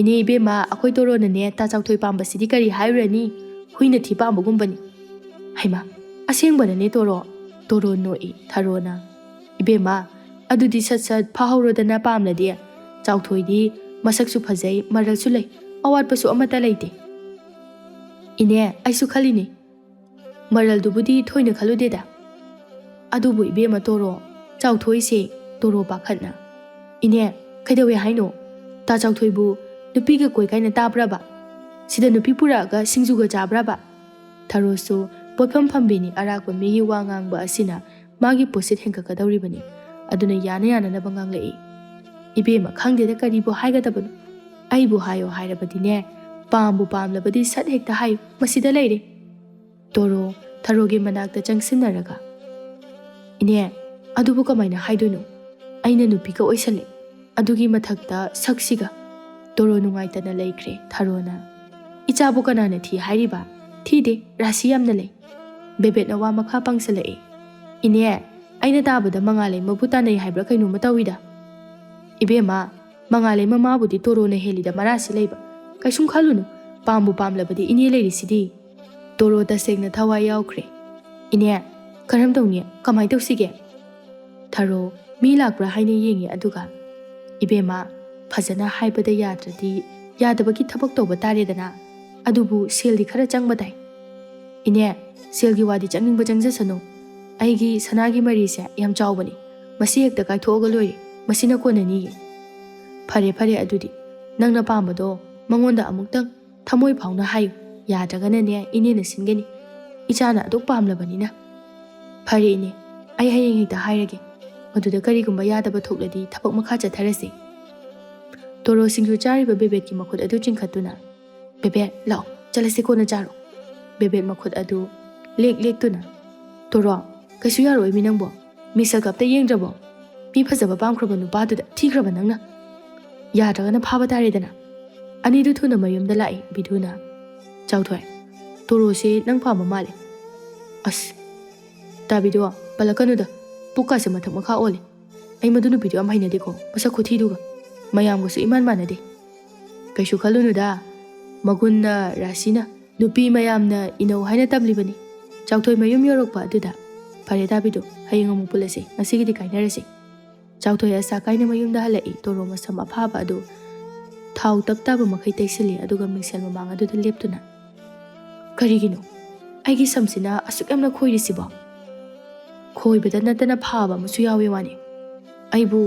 "ꯏꯅꯦ ꯏꯕꯦꯝꯃ, ꯑꯩꯈꯣꯏ ꯇꯣꯔꯣꯅꯅꯦ ꯇꯥ ꯆꯥꯎꯊꯣꯏ ꯄꯥꯝꯕꯁꯤꯗꯤ ꯀꯔꯤ ꯍꯥꯏꯔꯨꯔꯅꯤ? ꯍꯨꯏꯅ ꯊꯤ ꯄꯥꯝꯕꯒꯨꯝꯕꯅꯤ"꯫ "ꯍꯩꯃꯥ, ꯑꯁꯦꯡꯕꯅꯅꯦ ꯇꯣꯔꯣ?" ꯇꯣꯔꯣ ꯅꯣꯛꯏ꯫ ꯊꯔꯣꯅ, "ꯏꯕꯦꯝꯃ, ꯑꯗꯨꯗꯤ ꯁꯠ ꯁꯠ ꯐꯥꯍꯧꯔꯣꯗꯅ ꯄꯥꯝꯂꯗꯤ꯫ ꯆꯥꯎꯊꯣꯏꯗꯤ ꯃꯁꯛꯁꯨ ꯐꯖꯩ, ꯃꯔꯜꯁꯨ ꯂꯩ, ꯑꯋꯥꯠꯄꯁꯨ ꯑꯃꯠꯇ ꯂꯩꯇꯦ"꯫ "ꯏꯅꯦ, ꯑꯩꯁꯨ ꯈꯜꯂꯤꯅꯦ꯫ ꯃꯔꯜꯗꯨꯕꯨꯗꯤ ꯊꯣꯏꯅ ꯈꯜꯂꯨꯗꯦꯗ꯫ ꯑꯗꯨꯕꯨ ꯏꯕꯦꯝꯃ ꯇꯣꯔꯣ, ꯆꯥꯎꯊꯣꯏꯁꯦ"꯫ ꯇꯣꯔꯣ ꯄꯥꯈꯠꯅ, "ꯏꯅꯦ, ꯀꯩꯗꯧꯋꯦ ꯍꯥꯏꯅꯣ? ꯇꯥ ꯆꯥꯎꯊꯣꯏꯕꯨ ꯅꯨꯄꯤꯒ ꯀꯣꯏ ꯀꯥꯏꯅ ꯇꯥꯕ꯭ꯔꯕ? ꯁꯤꯗ ꯅꯨꯄꯤ ꯄꯨꯔꯛꯑꯒ ꯁꯤꯡꯖꯨꯒ ꯆꯥꯕ꯭ꯔꯕ?" ꯊꯔꯣꯁꯨ ꯄꯣꯠꯐꯝ ꯐꯝꯕꯤꯅꯤ ꯑꯔꯥꯛꯄ ꯃꯤꯒꯤ ꯋꯥ ꯉꯥꯡꯕ ꯑꯁꯤꯅ ꯃꯥꯒꯤ ꯄꯣꯠꯁꯤꯠ ꯍꯦꯟꯒꯠꯀꯗꯧꯔꯤꯕꯅꯤ꯫ ꯑꯗꯨꯅ ꯌꯥꯅ ꯌꯥꯅꯅꯕ ꯉꯥꯡꯂꯛꯏ꯫ "ꯏꯕꯦꯝꯃ, ꯈꯪꯗꯦꯗ ꯀꯔꯤꯕꯨ ꯍꯥꯏꯒꯗꯕꯅꯣ꯫ ꯑꯩꯕꯨ ꯍꯥꯏꯌꯣ ꯍꯥꯏꯔꯕꯗꯤꯅꯦ, ꯄꯥꯝꯕꯨ ꯄꯥꯝꯂꯕꯗꯤ ꯁꯠ ꯍꯦꯛꯇ ꯍꯥꯏꯌꯨ, ꯃꯁꯤꯗ ꯂꯩꯔꯦ"꯫ ꯇꯣꯔꯣ ꯊꯔꯣꯒꯤ ꯃꯅꯥꯛꯇ ꯆꯪꯁꯤꯟꯅꯔꯒ, "ꯏꯅꯦ, ꯑꯗꯨꯕꯨ ꯀꯃꯥꯏꯅ ꯍꯥꯏꯗꯣꯏꯅꯣ? ꯑꯩꯅ ꯅꯨꯄꯤꯒ ꯑꯣꯏꯁꯜꯂꯦ, ꯑꯗꯨꯒꯤ ꯃꯊꯛꯇ ꯁꯛꯁꯤꯒ"꯫ ꯇꯣꯔꯣ ꯅꯨꯡꯉꯥꯏꯇꯅ ꯂꯩꯈ꯭ꯔꯦ꯫ ꯊꯔꯣꯅ, "ꯏꯆꯥꯕꯨ ꯀꯅꯥꯅ ꯊꯤ ꯍꯥꯏꯔꯤꯕ? ꯊꯤꯗꯦ, ꯔꯥꯁꯤ ꯌꯥꯝꯅ ꯂꯩ"꯫ ꯕꯦꯕꯦꯠꯅ ꯋꯥ ꯃꯈꯥ ꯄꯥꯡꯁꯜꯂꯛꯏ꯫ "ꯏꯅꯦ, ꯑꯩꯅ ꯇꯥꯕꯗ ꯃꯉꯥꯂꯩꯃꯕꯨ ꯇꯥꯟꯅꯩ ꯍꯥꯏꯕ꯭ꯔꯥ ꯀꯩꯅꯣꯝꯃ ꯇꯧꯏꯗ"꯫ "ꯏꯕꯦꯝꯃ, ꯃꯉꯥꯂꯩꯃ ꯃꯥꯕꯨꯗꯤ ꯇꯣꯔꯣꯅ ꯍꯦꯜꯂꯤꯗ ꯃꯔꯥꯁꯤ ꯂꯩꯕ꯫ ꯀꯩꯁꯨꯝ ꯈꯜꯂꯨꯅꯨ, ꯄꯥꯝꯕꯨ ꯄꯥꯝꯂꯕꯗꯤ ꯏꯅꯦ ꯂꯩꯔꯤꯁꯤꯗꯤ"꯫ ꯇꯣꯔꯣ ꯇꯁꯦꯡꯅ ꯊꯋꯥꯏ ꯌꯥꯎꯈ꯭ꯔꯦ꯫ "ꯏꯅꯦ, ꯀꯔꯝ ꯇꯧꯅꯤ? ꯀꯃꯥꯏ ꯇꯧꯁꯤꯒꯦ?" ꯊꯔꯣ ꯃꯤ ꯂꯥꯛꯄ꯭ꯔꯥ ꯍꯥꯏꯅ ꯌꯦꯡꯉꯦ, ꯑꯗꯨꯒ "ꯏꯕꯦꯝꯃ, ꯐꯖꯅ ꯍꯥꯏꯕꯗ ꯌꯥꯗ꯭ꯔꯗꯤ ꯌꯥꯗꯕꯒꯤ ꯊꯕꯛ ꯇꯧꯕ ꯇꯥꯔꯦꯗꯅ꯫ ꯑꯗꯨꯕꯨ ꯁꯦꯜꯗꯤ ꯈꯔ ꯆꯪꯕ ꯇꯥꯏ꯫" "ꯏꯅꯦ, ꯁꯦꯜꯒꯤ ꯋꯥꯗꯤ ꯆꯪꯅꯤꯡꯕ ꯆꯪꯖꯁꯅꯨ꯫ ꯑꯩꯒꯤ ꯁꯅꯥꯒꯤ ꯃꯔꯤꯁꯦ ꯌꯥꯝ ꯆꯥꯎꯕꯅꯤ꯫ ꯃꯁꯤ ꯍꯦꯛꯇ ꯀꯥꯏꯊꯣꯛꯑꯒ ꯂꯣꯏꯔꯦ꯫ ꯃꯁꯤꯅ ꯀꯣꯟꯅꯅꯤꯌꯦ꯫" "ꯐꯔꯦ, ꯐꯔꯦ, ꯑꯗꯨꯗꯤ ꯅꯪꯅ ꯄꯥꯝꯕꯗꯣ ꯃꯉꯣꯟꯗ ꯑꯃꯨꯛꯇꯪ ꯊꯃꯣꯏ ꯐꯥꯎꯅ ꯍꯥꯏꯌꯨ꯫ ꯌꯥꯗ꯭ꯔꯒꯅꯅꯦ, ꯏꯅꯦꯅ ꯁꯤꯟꯒꯅꯤ꯫ ꯏꯆꯥꯅ ꯑꯗꯨꯛ ꯄꯥꯝꯂꯕꯅꯤꯅ꯫" "ꯐꯔꯦ ꯏꯅꯦ, ꯑꯩ ꯍꯌꯦꯡ ꯍꯦꯛꯇ ꯍꯥꯏꯔꯒꯦ꯫ ꯃꯗꯨꯗ ꯀꯔꯤꯒꯨꯝꯕ ꯌꯥꯗꯕ ꯊꯣꯛꯂꯗꯤ ꯊꯕꯛ ꯃꯈꯥ ꯆꯠꯊꯔꯁꯤ꯫" ꯇꯣꯔꯣ ꯁꯤꯡꯖꯨ ꯆꯥꯔꯤꯕ ꯕꯦꯕꯦꯠꯀꯤ ꯃꯈꯨꯠ ꯑꯗꯨ ꯆꯤꯡꯈꯠꯇꯨꯅ, "ꯕꯦꯕꯦꯠ, ꯂꯥꯛꯑꯣ, ꯆꯠꯂꯁꯤ, ꯀꯣꯟꯅ ꯆꯥꯔꯣ꯫" ꯕꯦꯕꯦꯠ ꯃꯈꯨꯠ ꯑꯗꯨ ꯂꯦꯛ ꯂꯦꯛꯇꯨꯅ, "ꯇꯣꯔꯣ, ꯀꯩꯁꯨ ꯌꯥꯔꯣꯏꯃꯤ ꯅꯪꯕꯣ꯫ ꯃꯤꯁꯛ ꯑꯝꯇ ꯌꯦꯡꯗ꯭ꯔꯕꯣ? ꯃꯤ ꯐꯖꯕ ꯄꯥꯝꯈ꯭ꯔꯕ ꯅꯨꯄꯥꯗꯨꯗ ꯊꯤꯈ꯭ꯔꯕ ꯅꯪꯅ꯫ ꯌꯥꯗ꯭ꯔꯒꯅ ꯐꯥꯕ ꯇꯥꯔꯦꯗꯅ꯫ ꯑꯅꯤꯗꯨ ꯊꯨꯅ ꯃꯌꯨꯝꯗ ꯂꯥꯛꯏ ꯕꯤꯗꯨꯅ꯫" "ꯆꯥꯎꯊꯣꯏ, ꯇꯣꯔꯣꯁꯦ ꯅꯪ ꯄꯥꯝꯕ ꯃꯥꯜꯂꯦ꯫" "ꯑꯁ, ꯇꯥꯕꯤꯗꯣ, ꯄꯜꯂꯛꯀꯅꯨꯗ꯫ ꯄꯨꯛꯀꯥꯁꯦ ꯃꯊꯛ ꯃꯈꯥ ꯑꯣꯜꯂꯦ꯫ ꯑꯩ ꯃꯗꯨ ꯅꯨꯄꯤꯗꯣ ꯌꯥꯝ ꯍꯩꯅꯗꯦꯀꯣ, ꯃꯁꯛ ꯈꯨꯊꯤꯗꯨꯒ꯫ ꯃꯌꯥꯝꯒꯁꯨ ꯏꯃꯥꯟ ꯃꯥꯟꯅꯗꯦ꯫" "ꯀꯩꯁꯨ ꯈꯜꯂꯨꯅꯨꯗ, ꯃꯒꯨꯟꯅ ꯔꯥꯁꯤꯅ꯫ ꯅꯨꯄꯤ ꯃꯌꯥꯝꯅ ꯏꯅꯧ ꯍꯥꯏꯅ ꯇꯝꯂꯤꯕꯅꯤ꯫" ꯆꯥꯎꯊꯣꯏ ꯃꯌꯨꯝ ꯌꯧꯔꯛꯄ ꯑꯗꯨꯗ, "ꯐꯔꯦ ꯇꯥꯕꯤꯗꯣ, ꯍꯌꯦꯡ ꯑꯃꯨꯛ ꯄꯨꯜꯂꯁꯤ, ꯉꯁꯤꯒꯤꯗꯤ ꯀꯥꯏꯅꯔꯁꯤ꯫" ꯆꯥꯎꯊꯣꯏ ꯑꯁꯥ ꯀꯥꯏꯅ ꯃꯌꯨꯝꯗ ꯍꯜꯂꯛꯏ꯫ ꯇꯣꯔꯣ ꯃꯁꯝ ꯑꯐꯥꯕ ꯑꯗꯨ ꯊꯥꯎ ꯇꯞ ꯇꯥꯕ ꯃꯈꯩ ꯇꯩꯁꯤꯜꯂꯤ, ꯑꯗꯨꯒ ꯃꯤꯡꯁꯦꯜ ꯃꯃꯥꯡ ꯑꯗꯨꯗ ꯂꯦꯞꯇꯨꯅ, "ꯀꯔꯤꯒꯤꯅꯣ ꯑꯩꯒꯤ ꯁꯝꯁꯤꯅ ꯑꯁꯨꯛ ꯌꯥꯝꯅ ꯈꯣꯏꯔꯤꯁꯤꯕꯣ? ꯈꯣꯏꯕꯗ ꯅꯠꯇꯅ ꯐꯥꯕ ꯑꯃꯁꯨ ꯌꯥꯎꯏ ꯋꯥꯅꯤ꯫ ꯑꯩꯕꯨ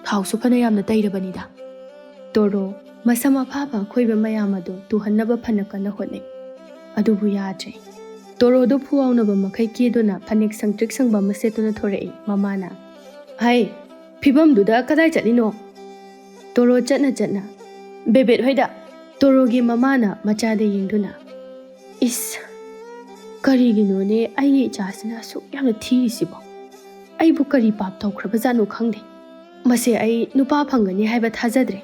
ꯊꯥꯎꯁꯨ ꯐꯅ ꯌꯥꯝꯅ ꯇꯩꯔꯕꯅꯤꯗ꯫" ꯇꯣꯔꯣ ꯃꯁꯝ ꯑꯐꯥꯕ ꯑꯈꯣꯏꯕ ꯃꯌꯥꯝ ꯑꯗꯨ ꯇꯨꯍꯟꯅꯕ ꯐꯅ ꯀꯟꯅ ꯍꯣꯠꯅꯩ, ꯑꯗꯨꯕꯨ ꯌꯥꯗ꯭ꯔꯦ꯫ ꯇꯣꯔꯣꯗꯨ ꯐꯨꯋꯥꯎꯅꯕ ꯃꯈꯩ ꯀꯦꯗꯨꯅ ꯐꯅꯦꯛ ꯁꯪꯇ꯭ꯔꯤꯛ ꯁꯪꯕ ꯑꯃ ꯁꯦꯠꯇꯨꯅ ꯊꯣꯔꯛꯏ꯫ ꯃꯃꯥꯅ, "ꯍꯩ, ꯐꯤꯕꯝꯗꯨꯗ ꯀꯗꯥꯏ ꯆꯠꯂꯤꯅꯣ?" ꯇꯣꯔꯣ ꯆꯠꯅ ꯆꯠꯅ, "ꯕꯦꯕꯦꯠ ꯍꯣꯏꯗ꯫" ꯇꯣꯔꯣꯒꯤ ꯃꯃꯥꯅ ꯃꯆꯥꯗ ꯌꯦꯡꯗꯨꯅ, "ꯏꯁ, ꯀꯔꯤꯒꯤꯅꯣꯅꯦ ꯑꯩꯒꯤ ꯏꯆꯥꯁꯤꯅ ꯑꯁꯨꯛ ꯌꯥꯝꯅ ꯊꯤꯔꯤꯁꯤꯕꯣ? ꯑꯩꯕꯨ ꯀꯔꯤ ꯄꯥꯞ ꯇꯧꯈ꯭ꯔꯕꯖꯥꯠꯅꯣ ꯈꯪꯗꯦ꯫ ꯃꯁꯦ ꯑꯩ ꯅꯨꯄꯥ ꯐꯪꯒꯅꯤ ꯍꯥꯏꯕ ꯊꯥꯖꯗ꯭ꯔꯦ꯫"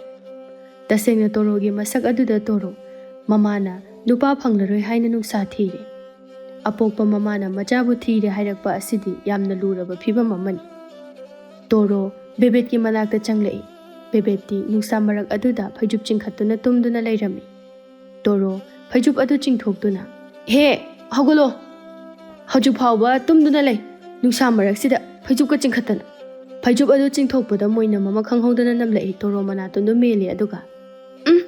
ꯇꯁꯦꯡꯅ ꯇꯣꯔꯣꯒꯤ ꯃꯁꯛ ꯑꯗꯨꯗ ꯇꯣꯔꯣ ꯃꯃꯥꯅ ꯅꯨꯄꯥ ꯐꯪꯂꯔꯣꯏ ꯍꯥꯏꯅ ꯅꯨꯡꯁꯥ ꯊꯤꯔꯦ꯫ ꯑꯄꯣꯛꯄ ꯃꯃꯥꯅ ꯃꯆꯥꯕꯨ ꯊꯤꯔꯦ ꯍꯥꯏꯔꯛꯄ ꯑꯁꯤꯗꯤ ꯌꯥꯝꯅ ꯂꯨꯔꯕ ꯐꯤꯕꯝ ꯑꯃꯅꯤ꯫ ꯇꯣꯔꯣ ꯕꯦꯕꯦꯠꯀꯤ ꯃꯅꯥꯛꯇ ꯆꯪꯂꯛꯏ꯫ ꯕꯦꯕꯦꯠꯇꯤ ꯅꯨꯡꯁꯥ ꯃꯔꯛ ꯑꯗꯨꯗ ꯐꯩꯖꯨꯞ ꯆꯤꯡꯈꯠꯇꯨꯅ ꯇꯨꯝꯗꯨꯅ ꯂꯩꯔꯝꯃꯤ꯫ ꯇꯣꯔꯣ ꯐꯩꯖꯨꯞ ꯑꯗꯨ ꯆꯤꯡꯊꯣꯛꯇꯨꯅ, "ꯍꯦ, ꯍꯧꯒꯠꯂꯣ! ꯍꯧꯖꯤꯛ ꯐꯥꯎꯕ ꯇꯨꯝꯗꯨꯅ ꯂꯩ, ꯅꯨꯡꯁꯥ ꯃꯔꯛꯁꯤꯗ ꯐꯩꯖꯨꯞꯀ ꯆꯤꯡꯈꯠꯇꯅ꯫ ꯐꯩꯖꯨꯞ ꯑꯗꯨ ꯆꯤꯡꯊꯣꯛꯄꯗ ꯃꯣꯏꯅꯝ ꯑꯃ ꯈꯪꯍꯧꯗꯅ ꯅꯝꯂꯛꯏ꯫ ꯇꯣꯔꯣ ꯃꯅꯥꯇꯣꯟꯗꯨ ꯃꯦꯜꯂꯤ, ꯑꯗꯨꯒ, "ꯎꯝ,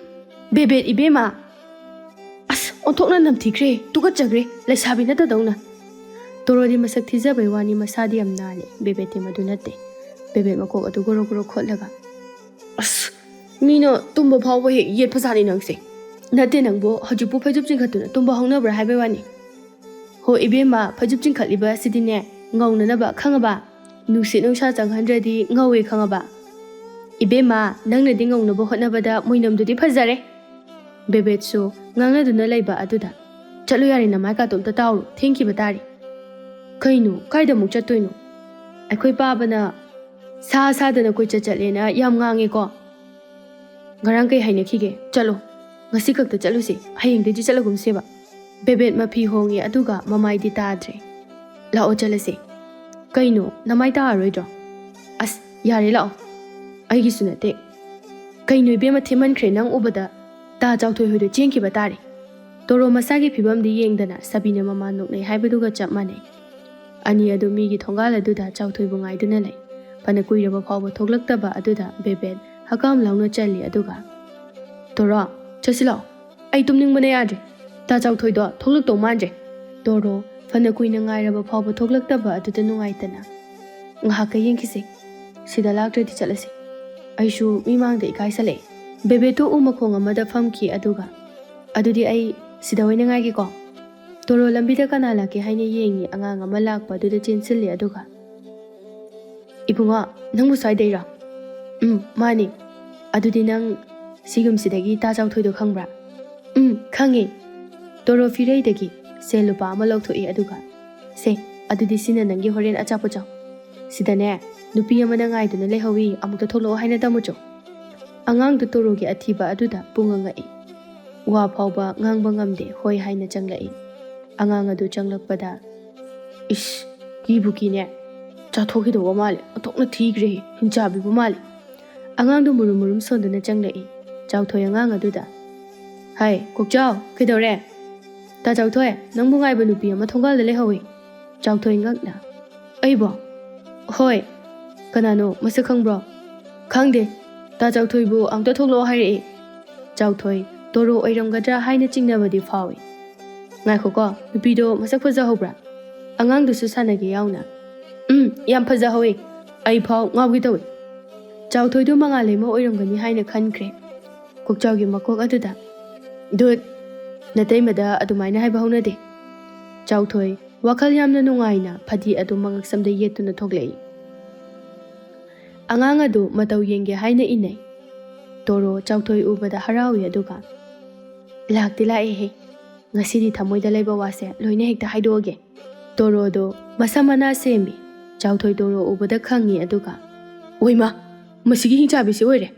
ꯕꯦꯕꯦꯠ ꯏꯕꯦꯝꯃ! ꯑꯁ, ꯑꯣꯟꯊꯣꯛꯅ ꯅꯝꯊꯤꯈ꯭ꯔꯦ, ꯇꯨꯀꯠꯆꯈ꯭ꯔꯦ, ꯂꯩꯁꯥꯕꯤ ꯅꯠꯇꯗꯧꯅ!" ꯇꯣꯔꯣꯗꯤ ꯃꯁꯛ ꯊꯤꯖꯕꯩ ꯋꯥꯅꯤ, ꯃꯁꯥꯗꯤ ꯌꯥꯝ ꯅꯥꯜꯂꯤ꯫ ꯕꯦꯕꯦꯠꯇꯤ ꯃꯗꯨ ꯅꯠꯇꯦ꯫ ꯕꯦꯕꯦꯠ ꯃꯀꯣꯛ ꯑꯗꯨ ꯒꯣꯔꯣ ꯒꯣꯔꯣ ꯈꯣꯠꯂꯒ, "ꯑꯁ, ꯃꯤꯅ ꯇꯨꯝꯕ ꯐꯥꯎꯕ ꯍꯦꯛ ꯌꯦꯠꯄꯖꯥꯠꯅꯤ ꯅꯪꯁꯦ꯫ ꯅꯠꯇꯦ ꯅꯪꯕꯨ, ꯍꯧꯖꯤꯛꯄꯨ ꯐꯩꯖꯨꯞ ꯆꯤꯡꯈꯠꯇꯨꯅ ꯇꯨꯝꯕ ꯍꯧꯅꯕ꯭ꯔꯥ ꯍꯥꯏꯕꯩ ꯋꯥꯅꯤ꯫ ꯍꯣ ꯏꯕꯦꯝꯃ, ꯐꯩꯖꯨꯞ ꯆꯤꯡꯈꯠꯂꯤꯕ ꯑꯁꯤꯗꯤꯅꯦ, ꯉꯧꯅꯅꯕ, ꯈꯪꯉꯕ? ꯅꯨꯡꯁꯤꯠ ꯅꯨꯡꯁꯥ ꯆꯪꯍꯟꯗ꯭ꯔꯗꯤ ꯉꯧꯋꯦ, ꯈꯪꯉꯕ? ꯏꯕꯦꯝꯃ, ꯅꯪꯅꯗꯤ ꯉꯧꯅꯕ ꯍꯣꯠꯅꯕꯗ ꯃꯣꯏꯅꯝꯗꯨꯗꯤ ꯐꯖꯔꯦ!" ꯕꯦꯕꯦꯠꯁꯨ ꯉꯥꯡꯅꯗꯨꯅ ꯂꯩꯕ ꯑꯗꯨꯗ, "ꯆꯠꯂꯨ ꯌꯥꯔꯦ, ꯅꯃꯥꯏ ꯀꯥꯇꯣ ꯑꯝꯇ ꯇꯥꯎꯔꯣ, ꯊꯦꯡꯈꯤꯕ ꯇꯥꯔꯦ꯫" "ꯀꯩꯅꯣ, ꯀꯥꯏꯗ ꯑꯃꯨꯛ ꯆꯠꯇꯣꯏꯅꯣ? ꯑꯩꯈꯣꯏ ꯄꯥꯕꯅ ꯁꯥ ꯁꯥꯗꯅ ꯀꯣꯏꯆꯠ ꯆꯠꯂꯦꯅ ꯌꯥꯝ ꯉꯥꯡꯉꯦꯀꯣ꯫ ꯉꯔꯥꯡ ꯀꯩ ꯍꯥꯏꯅꯈꯤꯒꯦ? ꯆꯠꯂꯣ, ꯉꯁꯤ ꯈꯛꯇ ꯆꯠꯂꯨꯁꯦ, ꯍꯌꯦꯡꯗꯩꯗꯤ ꯆꯠꯂꯒꯨꯝꯁꯦꯕ꯫" ꯕꯦꯕꯦꯠ ꯃꯐꯤ ꯍꯣꯡꯉꯤ, ꯑꯗꯨꯒ ꯃꯃꯥꯏꯗꯤ ꯇꯥꯗ꯭ꯔꯦ꯫ "ꯂꯥꯛꯑꯣ, ꯆꯠꯂꯁꯦ꯫" "ꯀꯩꯅꯣ, ꯅꯃꯥꯏ ꯇꯥꯔꯔꯣꯏꯗ꯭ꯔꯣ?" "ꯑꯁ, ꯌꯥꯔꯦ, ꯂꯥꯛꯑꯣ꯫" "ꯑꯩꯒꯤꯁꯨ ꯅꯠꯇꯦ꯫" "ꯀꯩꯅꯣ ꯏꯕꯦꯝꯃ, ꯊꯦꯡꯃꯟꯈ꯭ꯔꯦ, ꯅꯪ ꯎꯕꯗ ꯇꯥ ꯆꯥꯎꯊꯣꯏ ꯍꯣꯏꯗꯣ ꯆꯦꯟꯈꯤꯕ ꯇꯥꯔꯦ꯫" ꯇꯣꯔꯣ ꯃꯁꯥꯒꯤ ꯐꯤꯕꯝꯗꯤ ꯌꯦꯡꯗꯅ ꯁꯥꯕꯤꯅ ꯃꯃꯥꯟ ꯅꯣꯛꯅꯩ ꯍꯥꯏꯕꯗꯨꯒ ꯆꯞ ꯃꯥꯟꯅꯩ꯫ ꯑꯅꯤ ꯑꯗꯨ ꯃꯤꯒꯤ ꯊꯣꯡꯒꯥꯜ ꯑꯗꯨꯗ ꯆꯥꯎꯊꯣꯏꯕꯨ ꯉꯥꯏꯗꯨꯅ ꯂꯩ꯫ ꯐꯅ ꯀꯨꯏꯔꯕ ꯐꯥꯎꯕ ꯊꯣꯛꯂꯛꯇꯕ ꯑꯗꯨꯗ ꯕꯦꯕꯦꯠ ꯍꯀꯥꯝ ꯂꯥꯎꯅ ꯆꯜꯂꯤ, ꯑꯗꯨꯒ, "ꯇꯣꯔꯣ, ꯆꯠꯁꯤ ꯂꯥꯛꯑꯣ꯫ ꯑꯩ ꯇꯨꯝꯅꯤꯡꯕꯅ ꯌꯥꯗ꯭ꯔꯦ꯫ ꯇꯥ ꯆꯥꯎꯊꯣꯏꯗꯣ ꯊꯣꯛꯂꯛꯇꯧ ꯃꯥꯟꯗ꯭ꯔꯦ꯫" ꯇꯣꯔꯣ ꯐꯅ ꯀꯨꯏꯅ ꯉꯥꯏꯔꯕ ꯐꯥꯎꯕ ꯊꯣꯛꯂꯛꯇꯕ ꯑꯗꯨꯗ ꯅꯨꯡꯉꯥꯏꯇꯅ, "ꯉꯥꯏꯍꯥꯛꯀ ꯌꯦꯡꯈꯤꯁꯦ꯫ ꯁꯤꯗ ꯂꯥꯛꯇ꯭ꯔꯗꯤ ꯆꯠꯂꯁꯤ꯫ ꯑꯩꯁꯨ ꯃꯤꯃꯥꯡꯗ ꯏꯀꯥꯏꯁꯜꯂꯛꯑꯦ꯫" ꯕꯦꯕꯦꯠꯇꯨ ꯎ ꯃꯈꯣꯡ ꯑꯃꯗ ꯐꯝꯈꯤ, ꯑꯗꯨꯒ, "ꯑꯗꯨꯗꯤ ꯑꯩ ꯁꯤꯗ ꯑꯣꯏꯅ ꯉꯥꯏꯒꯦꯀꯣ꯫" ꯇꯣꯔꯣ ꯂꯝꯕꯤꯗ ꯀꯅꯥ ꯂꯥꯛꯀꯦ ꯍꯥꯏꯅ ꯌꯦꯡꯉꯤ꯫ ꯑꯉꯥꯡ ꯑꯃ ꯂꯥꯛꯄ ꯑꯗꯨꯗ ꯆꯦꯟꯁꯤꯜꯂꯤ, ꯑꯗꯨꯒ, "ꯏꯕꯨꯡꯉꯣ, ꯅꯪꯕꯨ ꯁ꯭ꯋꯥꯏꯗꯩꯔꯣ?" "ꯎꯝ, ꯃꯥꯅꯤ꯫" "ꯑꯗꯨꯗꯤ ꯅꯪ ꯁꯤ ꯌꯨꯝꯁꯤꯗꯒꯤ ꯇꯥ ꯆꯥꯎꯊꯣꯏꯗꯣ ꯈꯪꯕ꯭ꯔꯥ?" "ꯎꯝ, ꯈꯪꯉꯦ꯫" ꯇꯣꯔꯣ ꯐꯤꯔꯩꯗꯒꯤ ꯁꯦꯜ ꯂꯨꯄꯥ ꯑꯃ ꯂꯧꯊꯣꯛꯏ, ꯑꯗꯨꯒ, "ꯁꯦ, ꯑꯗꯨꯗꯤ ꯁꯤꯅ ꯅꯪꯒꯤ ꯍꯣꯔꯦꯟ ꯑꯆꯥꯄꯣꯠ ꯆꯥꯎ꯫ ꯁꯤꯗꯅꯦ, ꯅꯨꯄꯤ ꯑꯃꯅ ꯉꯥꯏꯗꯨꯅ ꯂꯩꯍꯧꯏ, ꯑꯃꯨꯛꯇ ꯊꯣꯛꯂꯛꯑꯣ ꯍꯥꯏꯅ ꯇꯝꯃꯨꯆꯣ꯫" ꯑꯉꯥꯡꯗꯨ ꯇꯣꯔꯣꯒꯤ ꯑꯊꯤꯕ ꯑꯗꯨꯗ ꯄꯨꯡꯉ ꯉꯛꯏ꯫ ꯋꯥ ꯐꯥꯎꯕ ꯉꯥꯡꯕ ꯉꯝꯗꯦ, "ꯍꯣꯏ" ꯍꯥꯏꯅ ꯆꯪꯂꯛꯏ꯫ ꯑꯉꯥꯡ ꯑꯗꯨ ꯆꯪꯂꯛꯄꯗ, "ꯏꯁ, ꯀꯤꯕꯨ ꯀꯤꯅꯦ꯫ ꯆꯥꯊꯣꯛꯈꯤꯗꯧꯕ ꯃꯥꯜꯂꯦ꯫ ꯑꯣꯟꯊꯣꯛꯅ ꯊꯤꯈ꯭ꯔꯦꯍꯦ, ꯍꯤꯡꯆꯥꯕꯤꯕꯨ ꯃꯥꯜꯂꯦ꯫" ꯑꯉꯥꯡꯗꯨ ꯃꯨꯔꯨꯝ ꯃꯨꯔꯨꯝ ꯁꯣꯟꯗꯨꯅ ꯆꯪꯂꯛꯏ꯫ ꯆꯥꯎꯊꯣꯏ ꯑꯉꯥꯡ ꯑꯗꯨꯗ, "ꯍꯥꯏ, ꯀꯣꯛꯆꯥꯎ, ꯀꯩꯗꯧꯔꯦ?" "ꯇꯥ ꯆꯥꯎꯊꯣꯏ, ꯅꯪꯕꯨ ꯉꯥꯏꯕ ꯅꯨꯄꯤ ꯑꯃ ꯊꯣꯡꯒꯥꯜꯗ ꯂꯩꯍꯧꯋꯤ꯫" ꯆꯥꯎꯊꯣꯏ ꯉꯛꯅ, "ꯑꯩꯕꯣ?" "ꯍꯣꯏ꯫" "ꯀꯅꯥꯅꯣ? ꯃꯁꯛ ꯈꯪꯕ꯭ꯔꯣ?" "ꯈꯪꯗꯦ꯫ ꯇꯥ ꯆꯥꯎꯊꯣꯏꯕꯨ ꯑꯝꯇ ꯊꯣꯛꯂꯛꯑꯣ ꯍꯥꯏꯔꯛꯑꯦ꯫ ꯆꯥꯎꯊꯣꯏ, ꯇꯣꯔꯣ ꯑꯣꯏꯔꯝꯒꯗ꯭ꯔꯥ ꯍꯥꯏꯅ ꯆꯤꯡꯅꯕꯗꯤ ꯐꯥꯎꯏ꯫ ꯉꯥꯏꯈꯣꯀꯣ, ꯅꯨꯄꯤꯗꯣ ꯃꯁꯛ ꯐꯖꯍꯧꯕ꯭ꯔꯥ? ꯑꯉꯥꯡꯗꯨꯁꯨ ꯁꯥꯟꯅꯒꯦ ꯌꯥꯎꯅ꯫" "ꯎꯝ, ꯌꯥꯝ ꯐꯖꯍꯧꯋꯤ꯫ ꯑꯩ ꯐꯥꯎ ꯉꯥꯎꯒꯦ ꯇꯧꯏ꯫ ꯆꯥꯎꯊꯣꯏꯗꯣ ꯃꯉꯥꯜꯂꯩꯃ ꯑꯣꯏꯔꯝꯒꯅꯤ ꯍꯥꯏꯅ ꯈꯟꯈ꯭ꯔꯦ꯫" ꯀꯣꯛꯆꯥꯎꯒꯤ ꯃꯀꯣꯛ ꯑꯗꯨꯗ, "ꯙꯨꯠ! ꯅꯇꯩꯃꯗ ꯑꯗꯨꯃꯥꯏꯅ ꯍꯥꯏꯕ ꯍꯧꯅꯗꯦ꯫" ꯆꯥꯎꯊꯣꯏ ꯋꯥꯈꯜ ꯌꯥꯝꯅ ꯅꯨꯡꯉꯥꯏꯅ ꯐꯗꯤ ꯑꯗꯨ ꯃꯉꯛꯁꯝꯗ ꯌꯦꯠꯇꯨꯅ ꯊꯣꯛꯂꯛꯏ꯫ ꯑꯉꯥꯡ ꯑꯗꯨ ꯃꯇꯧ ꯌꯦꯡꯒꯦ ꯍꯥꯏꯅ ꯏꯟꯅꯩ꯫ ꯇꯣꯔꯣ ꯆꯥꯎꯊꯣꯏ ꯎꯕꯗ ꯍꯔꯥꯎꯏ, ꯑꯗꯨꯒ, "ꯂꯥꯛꯇꯤ ꯂꯥꯛꯑꯦꯍꯦ꯫ ꯉꯁꯤꯗꯤ ꯊꯃꯣꯏꯗ ꯂꯩꯕ ꯋꯥꯁꯦ ꯂꯣꯏꯅ ꯍꯦꯛꯇ ꯍꯥꯏꯗꯣꯛꯑꯒꯦ꯫" ꯇꯣꯔꯣꯗꯣ ꯃꯁꯝ ꯃꯅꯥ ꯁꯦꯝꯃꯤ꯫ ꯆꯥꯎꯊꯣꯏ ꯇꯣꯔꯣ ꯎꯕꯗ ꯈꯪꯉꯤ, ꯑꯗꯨꯒ, "ꯑꯣꯏꯃꯥ, ꯃꯁꯤꯒꯤ ꯍꯤꯡꯆꯥꯕꯤꯁꯤ ꯑꯣꯏꯔꯦ!"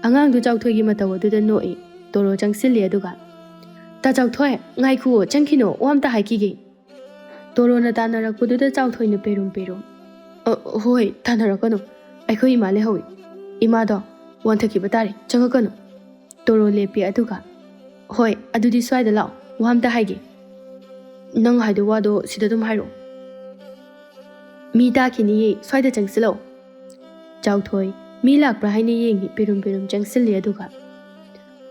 ꯑꯉꯥꯡꯗꯨ ꯆꯥꯎꯊꯣꯏꯒꯤ ꯃꯇꯧ ꯑꯗꯨꯗ ꯅꯣꯛꯏ꯫ ꯇꯣꯔꯣ ꯆꯪꯁꯤꯜꯂꯤ, ꯑꯗꯨꯒ, "ꯇꯥ ꯆꯥꯎꯊꯣꯏ, ꯉꯥꯏꯈꯨꯑꯣ, ꯆꯪꯈꯤꯅꯣ, ꯋꯥ ꯑꯝꯇ ꯍꯥꯏꯈꯤꯒꯦ꯫" ꯇꯣꯔꯣꯅ ꯇꯥꯟꯅꯔꯛꯄꯗꯨꯗ ꯆꯥꯎꯊꯣꯏꯅ ꯄꯦꯔꯨꯝ ꯄꯦꯔꯨꯝ, "ꯑ, ꯍꯣꯏ, ꯇꯥꯟꯅꯔꯛꯀꯅꯨ꯫ ꯑꯩꯈꯣꯏ ꯏꯃꯥ ꯂꯩꯍꯧꯏ꯫ ꯏꯃꯥꯗꯣ ꯋꯥꯟꯊꯈꯤꯕ ꯇꯥꯔꯦ, ꯆꯪꯉꯛꯀꯅꯨ꯫" ꯇꯣꯔꯣ ꯂꯦꯞꯄꯤ, ꯑꯗꯨꯒ, "ꯍꯣꯏ, ꯑꯗꯨꯗꯤ ꯁ꯭ꯋꯥꯏꯗ ꯂꯥꯛꯑꯣ, ꯋꯥ ꯑꯝꯇ ꯍꯥꯏꯒꯦ꯫" "ꯅꯪ ꯍꯥꯏꯗꯣ ꯋꯥꯗꯣ ꯁꯤꯗ ꯑꯗꯨꯝ ꯍꯥꯏꯔꯛꯑꯣ꯫" "ꯃꯤ ꯇꯥꯈꯤꯅꯤꯌꯦ, ꯁ꯭ꯋꯥꯏꯗ ꯆꯪꯁꯤꯜꯂꯛꯑꯣ꯫" ꯆꯥꯎꯊꯣꯏ ꯃꯤ ꯂꯥꯛꯄ꯭ꯔꯥ ꯍꯥꯏꯅ ꯌꯦꯡꯉꯤ, ꯄꯤꯔꯨꯝ ꯄꯤꯔꯨꯝ ꯆꯪꯁꯤꯜꯂꯤ, ꯑꯗꯨꯒ,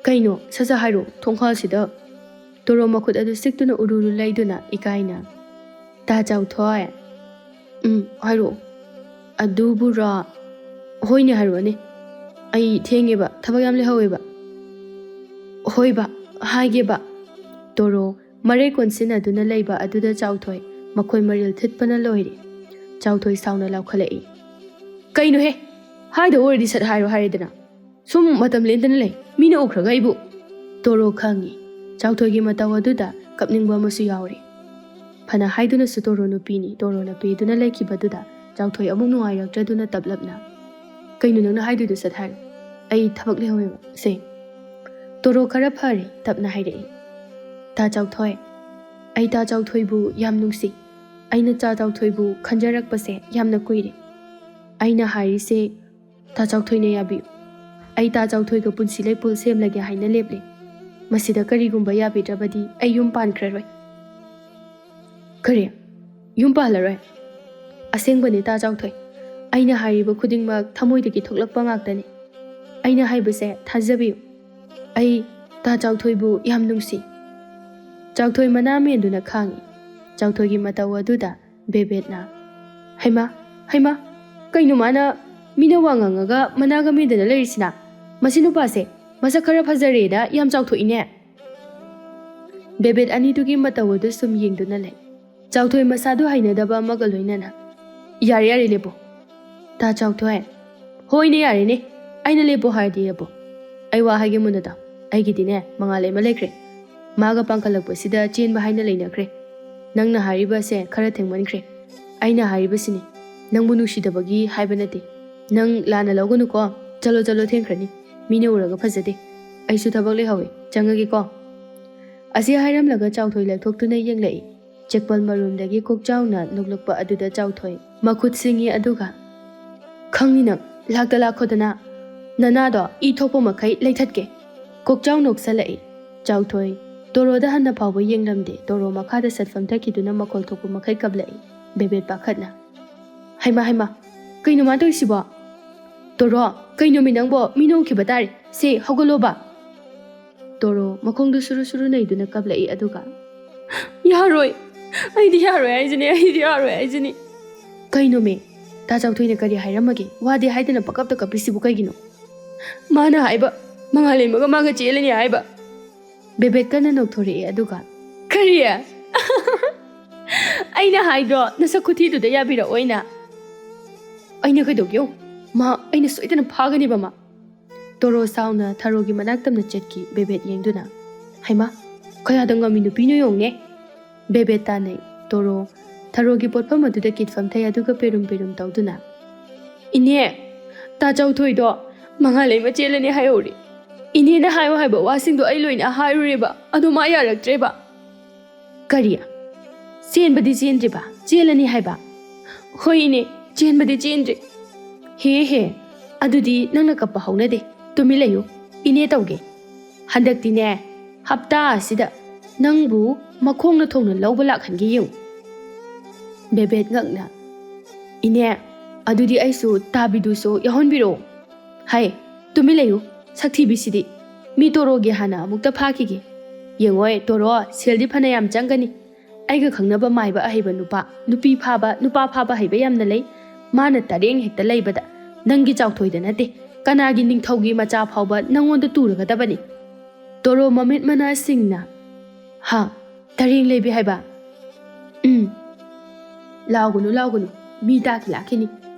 "ꯀꯩꯅꯣ, ꯁꯠ ꯁꯠ ꯍꯥꯏꯔꯛꯑꯣ, ꯊꯣꯡꯈꯥꯁꯤꯗ꯫" ꯇꯣꯔꯣ ꯃꯈꯨꯠ ꯑꯗꯨ ꯁꯤꯛꯇꯨꯅ ꯎꯔꯨ ꯎꯔꯨ ꯂꯩꯗꯨꯅ ꯏꯀꯥꯏꯅ, "ꯇꯥ ꯆꯥꯎꯊꯣꯏ꯫" "ꯎꯝ, ꯍꯥꯏꯔꯛꯑꯣ꯫" "ꯑꯗꯨꯕꯨꯔꯣ?" "ꯍꯣꯏꯅꯦ, ꯍꯥꯏꯔꯛꯑꯣꯅꯦ꯫ ꯑꯩ ꯊꯦꯡꯉꯦꯕ, ꯊꯕꯛ ꯌꯥꯝ ꯂꯩꯍꯧꯋꯦꯕ꯫" "ꯍꯣꯏꯕ, ꯍꯥꯏꯒꯦꯕ꯫" ꯇꯣꯔꯣ ꯃꯔꯩ ꯀꯣꯟꯁꯤꯟꯅꯗꯨꯅ ꯂꯩꯕ ꯑꯗꯨꯗ ꯆꯥꯎꯊꯣꯏ ꯃꯈꯣꯏ ꯃꯔꯤꯜ ꯊꯤꯠꯄꯅ ꯂꯣꯏꯔꯦ꯫ ꯆꯥꯎꯊꯣꯏ ꯁꯥꯎꯅ ꯂꯥꯎꯈꯠꯂꯛꯏ, "ꯀꯩꯅꯣꯍꯦ? ꯍꯥꯏꯗꯧ ꯑꯣꯏꯔꯗꯤ ꯁꯠ ꯍꯥꯏꯔꯣ ꯍꯥꯏꯔꯦꯗꯅ꯫ ꯁꯨꯝ ꯃꯇꯝ ꯂꯦꯟꯗꯅ ꯂꯩ꯫ ꯃꯤꯅ ꯎꯈ꯭ꯔꯒ ꯑꯩꯕꯨ꯫" ꯇꯣꯔꯣ ꯈꯪꯉꯤ꯫ ꯆꯥꯎꯊꯣꯏꯒꯤ ꯃꯇꯧ ꯑꯗꯨꯗ ꯀꯞꯅꯤꯡꯕ ꯑꯃꯁꯨ ꯌꯥꯎꯔꯤ꯫ ꯐꯅ ꯍꯥꯏꯗꯨꯅꯁꯨ ꯇꯣꯔꯣ ꯅꯨꯄꯤꯅꯤ꯫ ꯇꯣꯔꯣꯅ ꯄꯦꯗꯨꯅ ꯂꯩꯈꯤꯕꯗꯨꯗ ꯆꯥꯎꯊꯣꯏ ꯑꯃꯨꯛ ꯅꯨꯡꯉꯥꯏꯔꯛꯇ꯭ꯔꯗꯨꯅ ꯇꯞꯂꯞꯅ, "ꯀꯩꯅꯣ ꯅꯪꯅ ꯍꯥꯏꯗꯣꯏꯗꯣ? ꯁꯠ ꯍꯥꯏꯔꯣ꯫ ꯑꯩ ꯊꯕꯛ ꯂꯩꯍꯧꯋꯦꯕ, ꯁꯦ꯫" ꯇꯣꯔꯣ ꯈꯔ ꯐꯔꯦ, ꯇꯞꯅ ꯍꯥꯏꯔꯛꯏ, "ꯇꯥ ꯆꯥꯎꯊꯣꯏ, ꯑꯩ ꯇꯥ ꯆꯥꯎꯊꯣꯏꯕꯨ ꯌꯥꯝ ꯅꯨꯡꯁꯤ꯫ ꯑꯩꯅ ꯇꯥ ꯆꯥꯎꯊꯣꯏꯕꯨ ꯈꯟꯖꯔꯛꯄꯁꯦ ꯌꯥꯝꯅ ꯀꯨꯏꯔꯦ꯫ ꯑꯩꯅ ꯍꯥꯏꯔꯤꯁꯦ ꯇꯥ ꯆꯥꯎꯊꯣꯏꯅ ꯌꯥꯕꯤꯌꯨ꯫ ꯑꯩ ꯇꯥ ꯆꯥꯎꯊꯣꯏꯒ ꯄꯨꯟꯁꯤ ꯂꯩꯄꯨꯜ ꯁꯦꯝꯂꯒꯦ ꯍꯥꯏꯅ ꯂꯦꯞꯂꯦ꯫ ꯃꯁꯤꯗ ꯀꯔꯤꯒꯨꯝꯕ ꯌꯥꯕꯤꯗ꯭ꯔꯕꯗꯤ ꯑꯩ ꯌꯨꯝ ꯄꯥꯟꯈ꯭ꯔꯔꯣꯏ꯫" "ꯀꯔꯤ? ꯌꯨꯝ ꯄꯥꯜꯂꯔꯣꯏ?" "ꯑꯁꯦꯡꯕꯅꯦ ꯇꯥ ꯆꯥꯎꯊꯣꯏ꯫ ꯑꯩꯅ ꯍꯥꯏꯔꯤꯕ ꯈꯨꯗꯤꯡꯃꯛ ꯊꯃꯣꯏꯗꯒꯤ ꯊꯣꯛꯂꯛꯄ ꯉꯥꯛꯇꯅꯤ꯫ ꯑꯩꯅ ꯍꯥꯏꯕꯁꯦ ꯊꯥꯖꯕꯤꯌꯨ꯫ ꯑꯩ ꯇꯥ ꯆꯥꯎꯊꯣꯏꯕꯨ ꯌꯥꯝ ꯅꯨꯡꯁꯤ꯫ ꯆꯥꯎꯊꯣꯏ ꯃꯅꯥ ꯃꯦꯟꯗꯨꯅ ꯈꯥꯡꯏ꯫ ꯆꯥꯎꯊꯣꯏꯒꯤ ꯃꯇꯧ ꯑꯗꯨꯗ ꯕꯦꯕꯦꯠꯅ, "ꯍꯩꯃꯥ, ꯍꯩꯃꯥ, ꯀꯩꯅꯣ ꯃꯥꯅ ꯃꯤꯅ ꯋꯥ ꯉꯥꯡꯉꯒ ꯃꯅꯥꯒ ꯃꯦꯟꯗꯅ ꯂꯩꯔꯤꯁꯤꯅ? ꯃꯁꯤ ꯅꯨꯄꯥꯁꯦ ꯃꯁꯛ ꯈꯔ ꯐꯖꯔꯦꯅ ꯌꯥꯝ ꯆꯥꯎꯊꯣꯛꯏꯅꯦ꯫" ꯕꯦꯕꯦꯠ ꯑꯅꯤꯗꯨꯒꯤ ꯃꯇꯧ ꯑꯗꯨ ꯁꯨꯝ ꯌꯦꯡꯗꯨꯅ ꯂꯩ꯫ ꯆꯥꯎꯊꯣꯏ ꯃꯁꯥꯗꯨ ꯍꯩꯅꯗꯕ ꯑꯃꯒ ꯂꯣꯏꯅꯅ, "ꯌꯥꯔꯦ, ꯌꯥꯔꯦ, ꯂꯦꯞꯄꯣ꯫ ꯇꯥ ꯆꯥꯎꯊꯣꯏ꯫" "ꯍꯣꯏꯅꯦ, ꯌꯥꯔꯦꯅꯦ꯫ ꯑꯩꯅ ꯂꯦꯞꯄꯣ ꯍꯥꯏꯔꯗꯤ ꯂꯦꯞꯄꯣ꯫ ꯑꯩ ꯋꯥ ꯍꯥꯏꯒꯦ ꯃꯨꯟꯅ ꯇꯥꯎ꯫ ꯑꯩꯒꯤꯗꯤꯅꯦ, ꯃꯉꯥꯜ ꯑꯃ ꯂꯩꯈ꯭ꯔꯦ꯫ ꯃꯥꯒ ꯄꯥꯡꯈꯠꯂꯛꯄꯁꯤꯗ ꯆꯦꯟꯕ ꯍꯥꯏꯅ ꯂꯩꯅꯈ꯭ꯔꯦ꯫ ꯅꯪꯅ ꯍꯥꯏꯔꯤꯕꯁꯦ ꯈꯔ ꯊꯦꯡꯃꯟꯈ꯭ꯔꯦ꯫ ꯑꯩꯅ ꯍꯥꯏꯔꯤꯕꯁꯤꯅꯤ, ꯅꯪꯕꯨ ꯅꯨꯡꯁꯤꯗꯕꯒꯤ ꯍꯥꯏꯕ ꯅꯠꯇꯦ꯫ ꯅꯪ ꯂꯥꯟꯅ ꯂꯧꯒꯅꯨꯀꯣ꯫ ꯆꯠꯂꯣ, ꯆꯠꯂꯣ, ꯊꯦꯡꯈ꯭ꯔꯅꯤ꯫ ꯃꯤꯅ ꯎꯔꯒ ꯐꯖꯗꯦ꯫ ꯑꯩꯁꯨ ꯊꯕꯛ ꯂꯩꯍꯧꯋꯦ, ꯆꯪꯉꯒꯦꯀꯣ꯫" ꯑꯁꯤ ꯍꯥꯏꯔꯝꯂꯒ ꯆꯥꯎꯊꯣꯏ ꯂꯦꯞꯊꯣꯛꯇꯨꯅ ꯌꯦꯡꯂꯛꯏ꯫ ꯆꯦꯛꯄꯜ ꯃꯔꯨꯝꯗꯒꯤ ꯀꯣꯛꯆꯥꯎꯅ ꯅꯣꯛꯂꯛꯄ ꯑꯗꯨꯗ ꯆꯥꯎꯊꯣꯏ ꯃꯈꯨꯠ ꯁꯤꯡꯉꯤ, ꯑꯗꯨꯒ, "ꯈꯪꯉꯤ ꯅꯪ, ꯂꯥꯛꯇ ꯂꯥꯛꯈꯣꯗꯅ꯫ ꯅꯅꯥꯗꯣ ꯏ ꯊꯣꯛꯄ ꯃꯈꯩ ꯂꯩꯊꯠꯀꯦ꯫" ꯀꯣꯛꯆꯥꯎ ꯅꯣꯛꯁꯜꯂꯛꯏ꯫ ꯆꯥꯎꯊꯣꯏ ꯇꯣꯔꯣꯗ ꯍꯟꯅ ꯐꯥꯎꯕ ꯌꯦꯡꯂꯝꯗꯦ꯫ ꯇꯣꯔꯣ ꯃꯈꯥꯗ ꯁꯠꯐꯝ ꯊꯛꯈꯤꯗꯨꯅ ꯃꯈꯣꯜ ꯊꯣꯛꯄ ꯃꯈꯩ ꯀꯞꯂꯛꯏ꯫ ꯕꯦꯕꯦꯠ ꯄꯥꯈꯠꯅ, "ꯍꯩꯃꯥ, ꯍꯩꯃꯥ, ꯀꯩꯅꯣ ꯃꯥ ꯇꯧꯔꯤꯁꯤꯕꯣ? ꯇꯣꯔꯣ, ꯀꯩꯅꯣꯃꯤ ꯅꯪꯕꯣ? ꯃꯤꯅ ꯎꯈꯤꯕ ꯇꯥꯔꯦ꯫ ꯁꯦ, ꯍꯧꯒꯠꯂꯣꯕ꯫" ꯇꯣꯔꯣ ꯃꯈꯣꯡꯗꯨ ꯁꯨꯔꯨ ꯁꯨꯔꯨ ꯅꯩꯗꯨꯅ ꯀꯞꯂꯛꯏ, ꯑꯗꯨꯒ, "ꯌꯥꯔꯣꯏ, ꯑꯩꯗꯤ ꯌꯥꯔꯣꯏ ꯍꯥꯏꯁꯤꯅꯤ, ꯑꯩꯗꯤ ꯌꯥꯔꯣꯏ ꯍꯥꯏꯁꯤꯅꯤ꯫" "ꯀꯩꯅꯣꯃꯤ? ꯇꯥ ꯆꯥꯎꯊꯣꯏꯅ ꯀꯔꯤ ꯍꯥꯏꯔꯝꯃꯒꯦ? ꯋꯥꯗꯦ ꯍꯥꯏꯗꯅ ꯄꯀꯞꯇ ꯀꯞꯄꯤꯁꯤꯕꯨ ꯀꯩꯒꯤꯅꯣ?" "ꯃꯥꯅ ꯍꯥꯏꯕ, ꯃꯉꯥꯂꯩꯃꯒ ꯃꯥꯒ ꯆꯦꯜꯂꯅꯤ ꯍꯥꯏꯕ꯫" ꯕꯦꯕꯦꯠ ꯀꯟꯅ ꯅꯣꯛꯊꯣꯔꯛꯑꯦ, ꯑꯗꯨꯒ, "ꯀꯔꯤ? ꯑꯩꯅ ꯍꯥꯏꯗ꯭ꯔꯣ ꯅꯁꯛ ꯈꯨꯊꯤꯗꯨꯗ ꯌꯥꯕꯤꯔꯛꯑꯣꯏꯅ?" "ꯑꯩꯅ ꯀꯩꯗꯧꯒꯦ? ꯃꯥ ꯑꯩꯅ ꯁꯣꯏꯗꯅ ꯐꯥꯒꯅꯦꯕ ꯃꯥ꯫" ꯇꯣꯔꯣ ꯁꯥꯎꯅ ꯊꯔꯣꯒꯤ ꯃꯅꯥꯛ ꯇꯝꯅ ꯆꯠꯈꯤ, ꯕꯦꯕꯦꯠ ꯌꯦꯡꯗꯨꯅ꯫ "ꯍꯩꯃꯥ, ꯀꯌꯥꯗ ꯉꯝꯃꯤ ꯅꯨꯄꯤꯅꯣ ꯌꯦꯡꯉꯨꯅꯦ!" ꯕꯦꯕꯦꯠ ꯇꯥꯅꯩ꯫ ꯇꯣꯔꯣ ꯊꯔꯣꯒꯤ ꯄꯣꯠꯐꯝ ꯑꯗꯨꯗ ꯀꯤꯠꯐꯝ ꯊꯩ, ꯑꯗꯨꯒ ꯄꯦꯔꯨꯝ ꯄꯦꯔꯨꯝ ꯇꯧꯗꯨꯅ, "ꯏꯅꯦ, ꯇꯥ ꯆꯥꯎꯊꯣꯏꯗꯣ ꯃꯉꯥꯂꯩꯃ ꯆꯦꯜꯂꯅꯤ ꯍꯥꯏꯍꯧꯔꯦ꯫ ꯏꯅꯦꯅ ꯍꯥꯏꯌꯣ ꯍꯥꯏꯕ ꯋꯥꯁꯤꯡꯗꯣ ꯑꯩ ꯂꯣꯏꯅ ꯍꯥꯏꯔꯨꯔꯦꯕ, ꯑꯗꯣ ꯃꯥ ꯌꯥꯔꯛꯇ꯭ꯔꯦꯕ꯫" "ꯀꯔꯤ? ꯆꯦꯟꯕꯗꯤ ꯆꯦꯟꯗ꯭ꯔꯤꯕ, ꯆꯦꯜꯂꯅꯤ ꯍꯥꯏꯕ?" "ꯍꯣꯏ ꯏꯅꯦ, ꯆꯦꯟꯕꯗꯤ ꯆꯦꯟꯗ꯭ꯔꯤ꯫" "ꯍꯦ ꯍꯦ, ꯑꯗꯨꯗꯤ ꯅꯪꯅ ꯀꯞꯄ ꯍꯧꯅꯗꯦ, ꯇꯨꯃꯤꯟ ꯂꯩꯌꯨ, ꯏꯅꯦ ꯇꯧꯒꯦ꯫ ꯍꯟꯗꯛꯇꯤꯅꯦ, ꯍꯞꯇꯥ ꯑꯁꯤꯗ ꯅꯪꯕꯨ ꯃꯈꯣꯡꯅ ꯊꯣꯡꯅ ꯂꯧꯕ ꯂꯥꯛꯍꯟꯒꯦ ꯌꯦꯡꯉꯨ꯫" ꯕꯦꯕꯦꯠ ꯉꯛꯅ, "ꯏꯅꯦ, ꯑꯗꯨꯗꯤ ꯑꯩꯁꯨ ꯇꯥꯕꯤꯗꯨꯁꯨ ꯌꯥꯎꯍꯟꯕꯤꯔꯛꯑꯣ꯫ ꯍꯥꯏ, ꯇꯨꯃꯤꯟ ꯂꯩꯌꯨ, ꯁꯛꯊꯤꯕꯤꯁꯤꯗꯤ꯫ ꯃꯤ ꯇꯣꯔꯣꯒꯤ ꯍꯥꯟꯅ ꯑꯃꯨꯛꯇ ꯐꯥꯈꯤꯒꯦ꯫ ꯌꯦꯡꯉꯣꯏ ꯇꯣꯔꯣ, ꯁꯦꯜꯗꯤ ꯐꯅ ꯌꯥꯝ ꯆꯪꯒꯅꯤ꯫ ꯑꯩꯒ ꯈꯪꯅꯕ ꯃꯥꯏꯕ ꯑꯍꯩꯕ ꯅꯨꯄꯥ, ꯅꯨꯄꯤ ꯐꯥꯕ, ꯅꯨꯄꯥ ꯐꯥꯕ ꯍꯩꯕ ꯌꯥꯝꯅ ꯂꯩ꯫ ꯃꯥꯅ ꯇꯔꯦꯡ ꯍꯦꯛꯇ ꯂꯩꯕꯗ ꯅꯪꯒꯤ ꯆꯥꯎꯊꯣꯏꯗ ꯅꯠꯇꯦ, ꯀꯅꯥꯒꯤ ꯅꯤꯡꯊꯧꯒꯤ ꯃꯆꯥ ꯐꯥꯎꯕ ꯅꯪꯉꯣꯟꯗ ꯇꯨꯔꯒꯗꯕꯅꯤ꯫ ꯇꯣꯔꯣ ꯃꯃꯤꯠ ꯃꯅꯥꯁꯤꯡꯅ, ꯍꯥ, ꯇꯔꯦꯡ ꯂꯩꯕꯤ ꯍꯥꯏꯕ? ꯎꯝ꯫ ꯂꯥꯎꯒꯅꯨ, ꯂꯥꯎꯒꯅꯨ, ꯃꯤ ꯇꯥꯈꯤ ꯂꯥꯛꯈꯤꯅꯤ꯫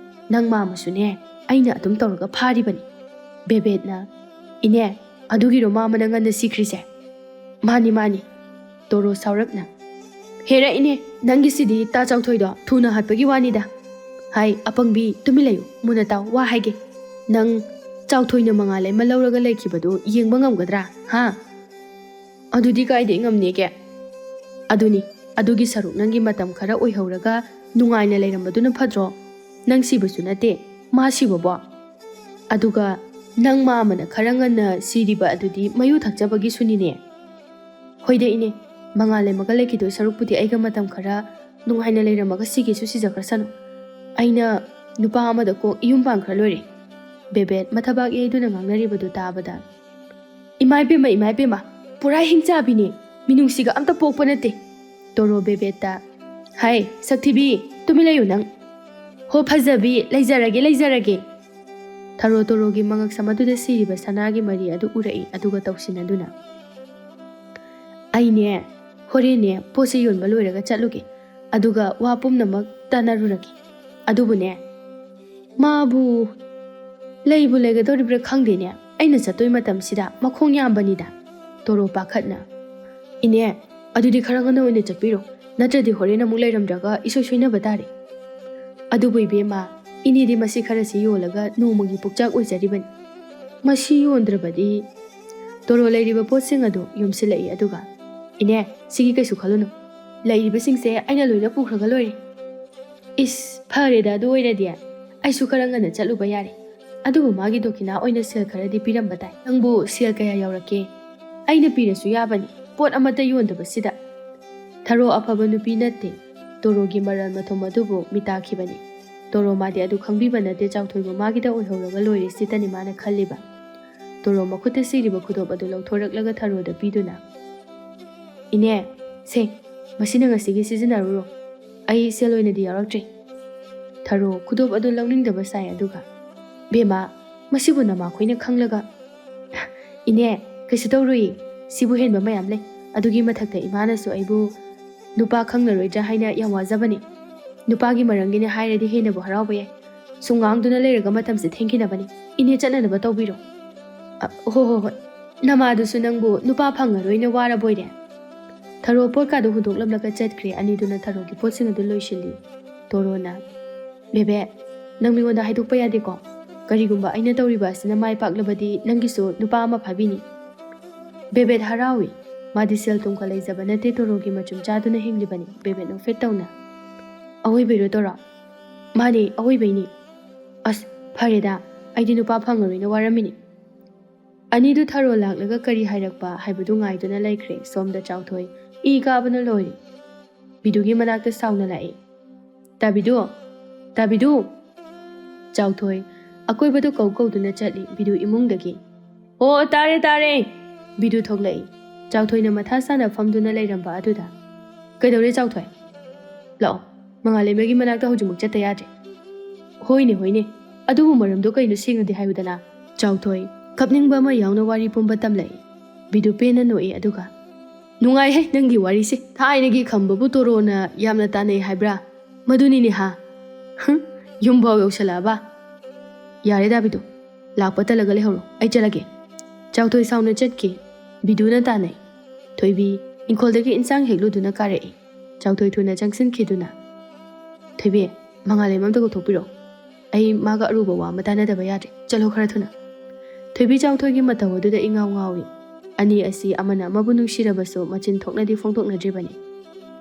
ꯅꯪ ꯃꯥꯃꯁꯨꯅꯦ, ꯑꯩꯅ ꯑꯗꯨꯝ ꯇꯧꯔꯒ ꯐꯥꯔꯤꯕꯅꯤ꯫ ꯕꯦꯕꯦꯠꯅ, ꯏꯅꯦ, ꯑꯗꯨꯒꯤꯔꯣ ꯃꯥꯃꯅ ꯉꯟꯅ ꯁꯤꯈ꯭ꯔꯤꯁꯦ? ꯃꯥꯅꯤ, ꯃꯥꯅꯤ꯫ ꯇꯣꯔꯣ ꯁꯥꯎꯔꯞꯅ, ꯍꯦꯔꯥ ꯏꯅꯦ, ꯅꯪꯒꯤꯁꯤꯗꯤ ꯇꯥ ꯆꯥꯎꯊꯣꯏꯗꯣ ꯊꯨꯅ ꯍꯥꯠꯄꯒꯤ ꯋꯥꯅꯤꯗ꯫ ꯍꯥꯏ, ꯑꯄꯪꯕꯤ, ꯇꯨꯃꯤꯟ ꯂꯩꯌꯨ, ꯃꯨꯟꯅ ꯇꯥꯎ, ꯋꯥ ꯍꯥꯏꯒꯦ꯫ ꯅꯪ ꯆꯥꯎꯊꯣꯏꯅ ꯃꯉꯥꯜ ꯑꯃ ꯂꯧꯔꯒ ꯂꯩꯈꯤꯕꯗꯨ ꯌꯦꯡꯕ ꯉꯝꯒꯗ꯭ꯔꯥ? ꯍꯥ? ꯑꯗꯨꯗꯤ ꯀꯥꯏꯗꯩ ꯉꯝꯅꯦꯒꯦ? ꯑꯗꯨꯅꯤ, ꯑꯗꯨꯒꯤ ꯁꯔꯨꯛ ꯅꯪꯒꯤ ꯃꯇꯝ ꯈꯔ ꯑꯣꯏꯍꯧꯔꯒ ꯅꯨꯡꯉꯥꯏꯅ ꯂꯩꯔꯝꯕꯗꯨꯅ ꯐꯠꯇ꯭ꯔꯣ? ꯅꯪ ꯁꯤꯕꯁꯨ ꯅꯠꯇꯦ, ꯃꯥ ꯁꯤꯕꯕꯣ? ꯑꯗꯨꯒ ꯅꯪ ꯃꯥꯃꯅ ꯈꯔ ꯉꯟꯅ ꯁꯤꯔꯤꯕ ꯑꯗꯨꯗꯤ ꯃꯌꯨ ꯊꯛꯆꯕꯒꯤꯁꯨꯅꯤꯅꯦ꯫ ꯍꯣꯏꯗ ꯏꯅꯦ, ꯃꯉꯥꯜ ꯂꯩꯃꯒ ꯂꯩꯈꯤꯗꯣꯏ ꯁꯔꯨꯛꯄꯨꯗꯤ ꯑꯩꯒ ꯃꯇꯝ ꯈꯔ ꯅꯨꯡꯉꯥꯏꯅ ꯂꯩꯔꯝꯃꯒ ꯁꯤꯒꯦꯁꯨ ꯁꯤꯖꯈ꯭ꯔꯁꯅꯨ꯫ ꯑꯩꯅ ꯅꯨꯄꯥ ꯑꯃꯗ ꯀꯣꯛ ꯏꯌꯨꯝ ꯄꯥꯟꯈ꯭ꯔ ꯂꯣꯏꯔꯦ꯫ ꯕꯦꯕꯦꯠ ꯃꯊꯕꯥꯛ ꯌꯩꯗꯨꯅ ꯉꯥꯡꯅꯔꯤꯕꯗꯨ ꯇꯥꯕꯗ, ꯏꯃꯥ ꯏꯕꯦꯝꯃ, ꯏꯃꯥ ꯏꯕꯦꯝꯃ, ꯄꯨꯔꯥ ꯍꯤꯡꯆꯥꯕꯤꯅꯦ, ꯃꯤꯅꯨꯡꯁꯤꯒ ꯑꯝꯇ ꯄꯣꯛꯄ ꯅꯠꯇꯦ꯫ ꯇꯣꯔꯣ ꯕꯦꯕꯦꯠꯇ, ꯍꯥꯏ, ꯁꯛꯊꯤꯕꯤ, ꯇꯨꯃꯤꯟ ꯂꯩꯌꯨ ꯅꯪ꯫ ꯍꯣ ꯐꯖꯕꯤ, ꯂꯩꯖꯔꯒꯦ, ꯂꯩꯖꯔꯒꯦ꯫ ꯊꯔꯣ ꯇꯣꯔꯣꯒꯤ ꯃꯉꯛꯁꯝ ꯑꯗꯨꯗ ꯁꯤꯔꯤꯕ ꯁꯅꯥꯒꯤ ꯃꯔꯤ ꯑꯗꯨ ꯎꯔꯛꯏ, ꯑꯗꯨꯒ ꯇꯧꯁꯤꯟꯅꯗꯨꯅ, ꯑꯩꯅꯦ, ꯍꯣꯔꯦꯟꯅꯦ, ꯄꯣꯠꯁꯦ ꯌꯣꯟꯕ ꯂꯣꯏꯔꯒ ꯆꯠꯂꯨꯒꯦ, ꯑꯗꯨꯒ ꯋꯥ ꯄꯨꯝꯅꯃꯛ ꯇꯥꯟꯅꯔꯨꯔꯒꯦ꯫ ꯑꯗꯨꯕꯨꯅꯦ, ꯃꯥꯕꯨ ꯂꯩꯕꯨ ꯂꯩꯒꯗꯧꯔꯤꯕ꯭ꯔꯥ ꯈꯪꯗꯦꯅꯦ, ꯑꯩꯅ ꯆꯠꯇꯣꯏ ꯃꯇꯝꯁꯤꯗ ꯃꯈꯣꯡ ꯌꯥꯝꯕꯅꯤꯗ꯫ ꯇꯣꯔꯣ ꯄꯥꯈꯠꯅ, ꯏꯅꯦ, ꯑꯗꯨꯗꯤ ꯈꯔ ꯉꯟꯅ ꯑꯣꯏꯅ ꯆꯠꯄꯤꯔꯣ, ꯅꯠꯇ꯭ꯔꯗꯤ ꯍꯣꯔꯦꯟ ꯑꯃꯨꯛ ꯂꯩꯔꯝꯗ꯭ꯔꯒ ꯏꯁꯣꯏ ꯁꯣꯏꯅꯕ ꯇꯥꯔꯦ꯫ ꯑꯗꯨꯕꯨ ꯏꯕꯦꯝꯃ, ꯏꯅꯦꯗꯤ ꯃꯁꯤ ꯈꯔꯁꯤ ꯌꯣꯜꯂꯒ ꯅꯣꯡꯃꯒꯤ ꯄꯨꯛꯆꯥꯛ ꯑꯣꯏꯖꯔꯤꯕꯅꯤ꯫ ꯃꯁꯤ ꯌꯣꯟꯗ꯭ꯔꯕꯗꯤ꯫ ꯇꯣꯔꯣ ꯂꯩꯔꯤꯕ ꯄꯣꯠꯁꯤꯡ ꯑꯗꯨ ꯌꯣꯝꯁꯤꯜꯂꯛꯏ, ꯑꯗꯨꯒ, ꯏꯅꯦ, ꯁꯤꯒꯤ ꯀꯩꯁꯨ ꯈꯜꯂꯨꯅꯨ, ꯂꯩꯔꯤꯕꯁꯤꯡꯁꯦ ꯑꯩꯅ ꯂꯣꯏꯅ ꯄꯨꯈ꯭ꯔꯒ ꯂꯣꯏꯔꯦ꯫ ꯏꯁ, ꯐꯔꯦꯗ, ꯑꯗꯨ ꯑꯣꯏꯔꯗꯤ ꯑꯩꯁꯨ ꯈꯔ ꯉꯟꯅ ꯆꯠꯂꯨꯕ ꯌꯥꯔꯦ꯫ ꯑꯗꯨꯕꯨ ꯃꯥꯒꯤ ꯗꯣꯈꯤꯅꯥ ꯑꯣꯏꯅ ꯁꯦꯜ ꯈꯔꯗꯤ ꯄꯤꯔꯝꯕ ꯇꯥꯏ꯫ ꯅꯪꯕꯨ ꯁꯦꯜ ꯀꯌꯥ ꯌꯥꯎꯔꯛꯀꯦ? ꯑꯩꯅ ꯄꯤꯔꯁꯨ ꯌꯥꯕꯅꯤ, ꯄꯣꯠ ꯑꯃꯠꯇ ꯌꯣꯟꯗꯕꯁꯤꯗ꯫ ꯊꯔꯣ ꯑꯐꯕ ꯅꯨꯄꯤ ꯅꯠꯇꯦ꯫ ꯇꯣꯔꯣꯒꯤ ꯃꯔꯜ ꯃꯊꯨꯝ ꯑꯗꯨꯕꯨ ꯃꯤꯇꯥꯈꯤꯕꯅꯤ꯫ ꯇꯣꯔꯣ ꯃꯥꯗꯤ ꯑꯗꯨ ꯈꯪꯕꯤꯕ ꯅꯠꯇꯦ, ꯆꯥꯎꯊꯣꯏꯕꯨ ꯃꯥꯒꯤꯗ ꯑꯣꯏꯍꯧꯔꯒ ꯂꯣꯏꯔꯦ ꯁꯤꯇꯅꯤ ꯃꯥꯅ ꯈꯜꯂꯤꯕ꯫ ꯇꯣꯔꯣ ꯃꯈꯨꯠꯇ ꯁꯤꯔꯤꯕ ꯈꯨꯗꯣꯞ ꯑꯗꯨ ꯂꯧꯊꯣꯔꯛꯂꯒ ꯊꯔꯣꯗ ꯄꯤꯗꯨꯅ, "ꯏꯅꯦ, ꯁꯦ, ꯃꯁꯤꯅ ꯉꯁꯤꯒꯤ ꯁꯤꯖꯤꯟꯅꯔꯨꯔꯣ꯫ ꯑꯩ ꯁꯦꯜ ꯑꯣꯏꯅꯗꯤ ꯌꯥꯎꯔꯛꯇ꯭ꯔꯤ꯫" ꯊꯔꯣ ꯈꯨꯗꯣꯞ ꯑꯗꯨ ꯂꯧꯅꯤꯡꯗꯕ ꯁꯥꯏ, ꯑꯗꯨꯒ, "ꯕꯦꯝꯃ, ꯃꯁꯤꯕꯨ ꯅꯃꯥꯈꯣꯏꯅ ꯈꯪꯂꯒ?" "ꯏꯅꯦ, ꯀꯩꯁꯨ ꯇꯧꯔꯨꯏ꯫ ꯁꯤꯕꯨ ꯍꯦꯟꯕ ꯃꯌꯥꯝ ꯂꯩ꯫ ꯑꯗꯨꯒꯤ ꯃꯊꯛꯇ ꯏꯃꯥꯅꯁꯨ ꯑꯩꯕꯨ ꯅꯨꯄꯥ ꯈꯪꯂꯔꯣꯏꯗ꯭ꯔꯥ ꯍꯥꯏꯅ ꯌꯥꯝ ꯋꯥꯖꯕꯅꯤ꯫ ꯅꯨꯄꯥꯒꯤ ꯃꯔꯝꯒꯤꯅꯦ ꯍꯥꯏꯔꯗꯤ ꯍꯦꯟꯅꯕꯨ ꯍꯔꯥꯎꯕ ꯌꯥꯏ꯫ ꯁꯨꯝ ꯉꯥꯡꯗꯨꯅ ꯂꯩꯔꯒ ꯃꯇꯝꯁꯦ ꯊꯦꯡꯈꯤꯅꯕꯅꯤ꯫ ꯏꯅꯦ ꯆꯠꯅꯅꯕ ꯇꯧꯕꯤꯔꯣ꯫" "ꯑ, ꯍꯣ, ꯍꯣ, ꯍꯣꯏ꯫ ꯅꯃꯥꯗꯨꯁꯨ ꯅꯪꯕꯨ ꯅꯨꯄꯥ ꯐꯪꯉꯔꯣꯏꯅ ꯋꯥꯔꯕꯣꯏꯔꯦ?" ꯊꯔꯣ ꯄꯣꯠꯀꯥꯗꯨ ꯍꯨꯟꯗꯣꯛꯂꯝꯂꯒ ꯆꯠꯈ꯭ꯔꯦ꯫ ꯑꯅꯤꯗꯨꯅ ꯊꯔꯣꯒꯤ ꯄꯣꯠꯁꯤꯡ ꯑꯗꯨ ꯂꯣꯏꯁꯤꯜꯂꯤ꯫ ꯇꯣꯔꯣꯅ, "ꯕꯦꯕꯦ, ꯅꯪ ꯃꯤꯉꯣꯟꯗ ꯍꯥꯏꯗꯣꯛꯄ ꯌꯥꯗꯦꯀꯣ꯫ ꯀꯔꯤꯒꯨꯝꯕ ꯑꯩꯅ ꯇꯧꯔꯤꯕ ꯑꯁꯤꯅ ꯃꯥꯏ ꯄꯥꯛꯂꯕꯗꯤ ꯅꯪꯒꯤꯁꯨ ꯅꯨꯄꯥ ꯑꯃ ꯐꯥꯕꯤꯅꯤ꯫" ꯕꯦꯕꯦꯠ ꯍꯔꯥꯎꯏ꯫ ꯃꯥꯗꯤ ꯁꯦꯜ ꯊꯨꯝꯒ ꯂꯩꯖꯕ ꯅꯠꯇꯦ, ꯇꯣꯔꯣꯒꯤ ꯃꯆꯨꯝ ꯆꯥꯗꯨꯅ ꯍꯤꯡꯂꯤꯕꯅꯤ꯫ ꯕꯦꯕꯦꯠ ꯅꯣꯛꯐꯦꯠ ꯇꯧꯅ, "ꯑꯋꯣꯏꯕꯩꯔꯣ ꯇꯣꯔꯣ?" "ꯃꯥꯅꯦ, ꯑꯋꯣꯏꯕꯩꯅꯤ꯫" "ꯑꯁ, ꯐꯔꯦꯗ, ꯑꯩꯗꯤ ꯅꯨꯄꯥ ꯐꯪꯉꯔꯣꯏꯅ ꯋꯥꯔꯝꯃꯤꯅꯤ꯫" ꯑꯅꯤꯗꯨ ꯊꯔꯣ ꯂꯥꯛꯂꯒ ꯀꯔꯤ ꯍꯥꯏꯔꯛꯄ ꯍꯥꯏꯕꯗꯨ ꯉꯥꯏꯗꯨꯅ ꯂꯩꯈ꯭ꯔꯦ꯫ ꯁꯣꯝꯗ ꯆꯥꯎꯊꯣꯏ ꯏ ꯀꯥꯕꯅ ꯂꯣꯏꯔꯦ꯫ ꯕꯤꯗꯨꯒꯤ ꯃꯅꯥꯛꯇ ꯁꯥꯎꯅ ꯂꯥꯛꯏ꯫ "ꯇꯥꯕꯤꯗꯨ! ꯇꯥꯕꯤꯗꯨ!" ꯆꯥꯎꯊꯣꯏ ꯑꯀꯣꯏꯕꯗꯨ ꯀꯧ ꯀꯧꯗꯨꯅ ꯆꯠꯂꯤ꯫ ꯕꯤꯗꯨ ꯏꯃꯨꯡꯗꯒꯤ, "ꯑꯣ, ꯇꯥꯔꯦ, ꯇꯥꯔꯦ!" ꯕꯤꯗꯨ ꯊꯣꯛꯂꯛꯏ꯫ ꯆꯥꯎꯊꯣꯏꯅ ꯃꯊꯥ ꯁꯥꯅ ꯐꯝꯗꯨꯅ ꯂꯩꯔꯝꯕ ꯑꯗꯨꯗ, "ꯀꯩꯗꯧꯔꯦ ꯆꯥꯎꯊꯣꯏ? ꯂꯥꯛꯑꯣ, ꯃꯉꯥꯂꯩꯃꯒꯤ ꯃꯅꯥꯛꯇ ꯍꯧꯖꯤꯛꯃꯛ ꯆꯠꯇ ꯌꯥꯗ꯭ꯔꯦ꯫" "ꯍꯣꯏꯅꯦ, ꯍꯣꯏꯅꯦ, ꯑꯗꯨꯕꯨ ꯃꯔꯝꯗꯣ ꯀꯩꯅꯣ ꯁꯦꯡꯅꯗꯤ ꯍꯥꯏꯌꯨꯗꯅ?" ꯆꯥꯎꯊꯣꯏ ꯀꯞꯅꯤꯡꯕ ꯑꯃ ꯌꯥꯎꯅ ꯋꯥꯔꯤ ꯄꯨꯝꯕ ꯇꯝꯂꯛꯏ꯫ ꯕꯤꯗꯨ ꯄꯦꯟꯅ ꯅꯣꯛꯏ, ꯑꯗꯨꯒ, "ꯅꯨꯡꯉꯥꯏꯍꯦ ꯅꯪꯒꯤ ꯋꯥꯔꯤꯁꯦ꯫ ꯊꯥꯏꯅꯒꯤ ꯈꯝꯕꯕꯨ ꯇꯣꯔꯣꯅ ꯌꯥꯝꯅ ꯇꯥꯟꯅꯩ ꯍꯥꯏꯕ꯭ꯔꯥ? ꯃꯗꯨꯅꯤꯅꯦ ꯍꯥ? ꯍꯨꯝ, ꯌꯨꯝꯐꯥꯎ ꯌꯧꯁꯜꯂꯛꯑꯕ? ꯌꯥꯔꯦ ꯗꯥꯕꯤꯗꯨ, ꯂꯥꯛꯄ ꯇꯜꯂꯒ ꯂꯩꯍꯧꯔꯣ, ꯑꯩ ꯆꯠꯂꯒꯦ꯫" ꯆꯥꯎꯊꯣꯏ ꯁꯥꯎꯅ ꯆꯠꯈꯤ꯫ ꯕꯤꯗꯨꯅ ꯇꯥꯟꯅꯩ꯫ ꯊꯣꯏꯕꯤ ꯏꯪꯈꯣꯜꯗꯒꯤ ꯏꯟꯁꯥꯡ ꯍꯦꯛꯂꯨꯗꯨꯅ ꯀꯥꯔꯛꯏ꯫ ꯆꯥꯎꯊꯣꯏ ꯊꯨꯅ ꯆꯪꯁꯤꯟꯈꯤꯗꯨꯅ, "ꯊꯣꯏꯕꯤ, ꯃꯉꯥꯂꯩꯃ ꯑꯝꯇ ꯀꯧꯊꯣꯛꯄꯤꯔꯣ꯫ ꯑꯩ ꯃꯥꯒ ꯑꯔꯨꯕ ꯋꯥ ꯑꯃ ꯇꯥꯟꯅꯗꯕ ꯌꯥꯗ꯭ꯔꯦ꯫ ꯆꯠꯂꯣ ꯈꯔ ꯊꯨꯅ꯫" ꯊꯣꯏꯕꯤ ꯆꯥꯎꯊꯣꯏꯒꯤ ꯃꯇꯧ ꯑꯗꯨꯗ ꯏꯉꯥꯎ ꯉꯥꯎꯏ꯫ ꯑꯅꯤ ꯑꯁꯤ ꯑꯃꯅ ꯑꯃꯕꯨ ꯅꯨꯡꯁꯤꯔꯕꯁꯨ ꯃꯆꯤꯟ ꯊꯣꯛꯅꯗꯤ ꯐꯣꯡꯗꯣꯛꯅꯗ꯭ꯔꯤꯕꯅꯤ꯫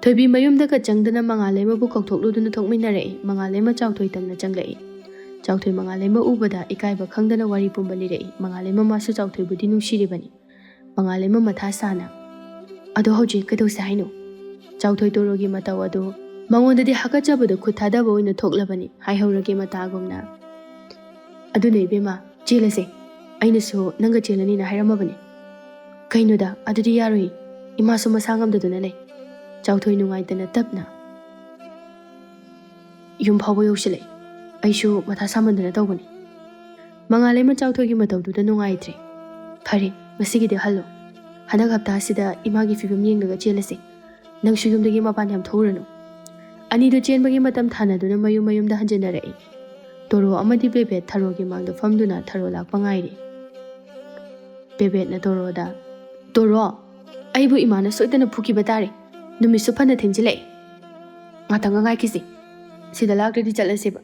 ꯊꯣꯏꯕꯤ ꯃꯌꯨꯝꯗꯒ ꯆꯪꯗꯅ ꯃꯉꯥꯂꯩꯃꯕꯨ ꯀꯧꯊꯣꯛꯂꯨꯗꯨꯅ ꯊꯣꯛꯃꯤꯟꯅꯔꯛꯏ꯫ ꯃꯉꯥꯂꯩꯃ ꯆꯥꯎꯊꯣꯏ ꯇꯝꯅ ꯆꯪꯂꯛꯏ꯫ ꯆꯥꯎꯊꯣꯏ ꯃꯉꯥꯂꯩꯃ ꯎꯕꯗ ꯏꯀꯥꯏꯕ ꯈꯪꯗꯅ ꯋꯥꯔꯤ ꯄꯨꯝꯕ ꯂꯤꯔꯛꯏ꯫ ꯃꯉꯥꯂꯩꯃ ꯃꯥꯁꯨ ꯆꯥꯎꯊꯣꯏꯕꯨꯗꯤ ꯅꯨꯡꯁꯤꯔꯤꯕꯅꯤ꯫ ꯃꯉꯥꯂꯩꯃ ꯃꯊꯥ ꯁꯥꯅ, "ꯑꯗꯣ ꯍꯧꯖꯤꯛ ꯀꯩꯗꯧꯁꯦ ꯍꯥꯏꯅꯣ?" ꯆꯥꯎꯊꯣꯏ ꯇꯣꯔꯣꯒꯤ ꯃꯇꯧ ꯑꯗꯨ ꯃꯉꯣꯟꯗꯗꯤ ꯍꯥꯀꯠꯆꯕꯗ ꯈꯨꯠ ꯊꯥꯗꯕ ꯑꯣꯏꯅ ꯊꯣꯛꯂꯕꯅꯤ, ꯍꯥꯏꯍꯧꯔꯒꯦ ꯃꯇꯥꯒꯨꯝꯅ꯫ "ꯑꯗꯨꯅꯦ ꯏꯕꯦꯝꯃ, ꯆꯦꯜꯂꯁꯦ꯫ ꯑꯩꯅꯁꯨ ꯅꯪꯒ ꯆꯦꯜꯂꯅꯤꯅ ꯍꯥꯏꯔꯝꯃꯕꯅꯤ꯫" "ꯀꯩꯅꯣꯗ, ꯑꯗꯨꯗꯤ ꯌꯥꯔꯣꯏ꯫ ꯏꯃꯥꯁꯨ ꯃꯁꯥ ꯉꯝꯗꯗꯨꯅ ꯂꯩ꯫" ꯆꯥꯎꯊꯣꯏ ꯅꯨꯡꯉꯥꯏꯇꯅ ꯇꯞꯅ, "ꯌꯨꯝ ꯐꯥꯎꯕ ꯌꯧꯁꯤꯜꯂꯛꯏ꯫ ꯑꯩꯁꯨ ꯃꯊꯥ ꯁꯥꯃꯟꯗꯅ ꯇꯧꯕꯅꯤ꯫" ꯃꯉꯥꯂꯩꯃ ꯆꯥꯎꯊꯣꯏꯒꯤ ꯃꯇꯧꯗꯨꯗ ꯅꯨꯡꯉꯥꯏꯇ꯭ꯔꯦ꯫ "ꯐꯔꯦ, ꯉꯁꯤꯒꯤꯗꯤ ꯍꯜꯂꯣ꯫ ꯍꯟꯗꯛ ꯍꯞꯇꯥꯁꯤꯗ ꯏꯃꯥꯒꯤ ꯐꯤꯕꯝ ꯌꯦꯡꯂꯒ ꯆꯦꯜꯂꯁꯦ꯫ ꯅꯪꯁꯨ ꯌꯨꯝꯗꯒꯤ ꯃꯄꯥꯟ ꯌꯥꯝ ꯊꯣꯛꯎꯔꯅꯨ꯫" ꯑꯅꯤꯗꯨ ꯆꯦꯟꯕꯒꯤ ꯃꯇꯝ ꯊꯥꯅꯗꯨꯅ ꯃꯌꯨꯝ ꯃꯌꯨꯝꯗ ꯍꯟꯖꯤꯟꯅꯔꯛꯏ꯫ ꯇꯣꯔꯣ ꯑꯃꯗꯤ ꯕꯦꯕꯦꯠ ꯊꯔꯣꯒꯤ ꯃꯥꯡꯗ ꯐꯝꯗꯨꯅ ꯊꯔꯣ ꯂꯥꯛꯄ ꯉꯥꯏꯔꯤ꯫ ꯕꯦꯕꯦꯠꯅ ꯇꯣꯔꯣꯗ, "ꯇꯣꯔꯣ, ꯑꯩꯕꯨ ꯏꯃꯥꯅ ꯁꯣꯏꯗꯅ ꯐꯨꯈꯤꯕ ꯇꯥꯔꯦ꯫ ꯅꯨꯃꯤꯠꯁꯨ ꯐꯅ ꯊꯦꯡꯖꯤꯜꯂꯛꯑꯦ꯫ ꯉꯥꯛꯇꯪꯒ ꯉꯥꯏꯈꯤꯁꯤ꯫ ꯁꯤꯗ ꯂꯥꯛꯇ꯭ꯔꯗꯤ ꯆꯠꯂꯁꯦꯕ꯫"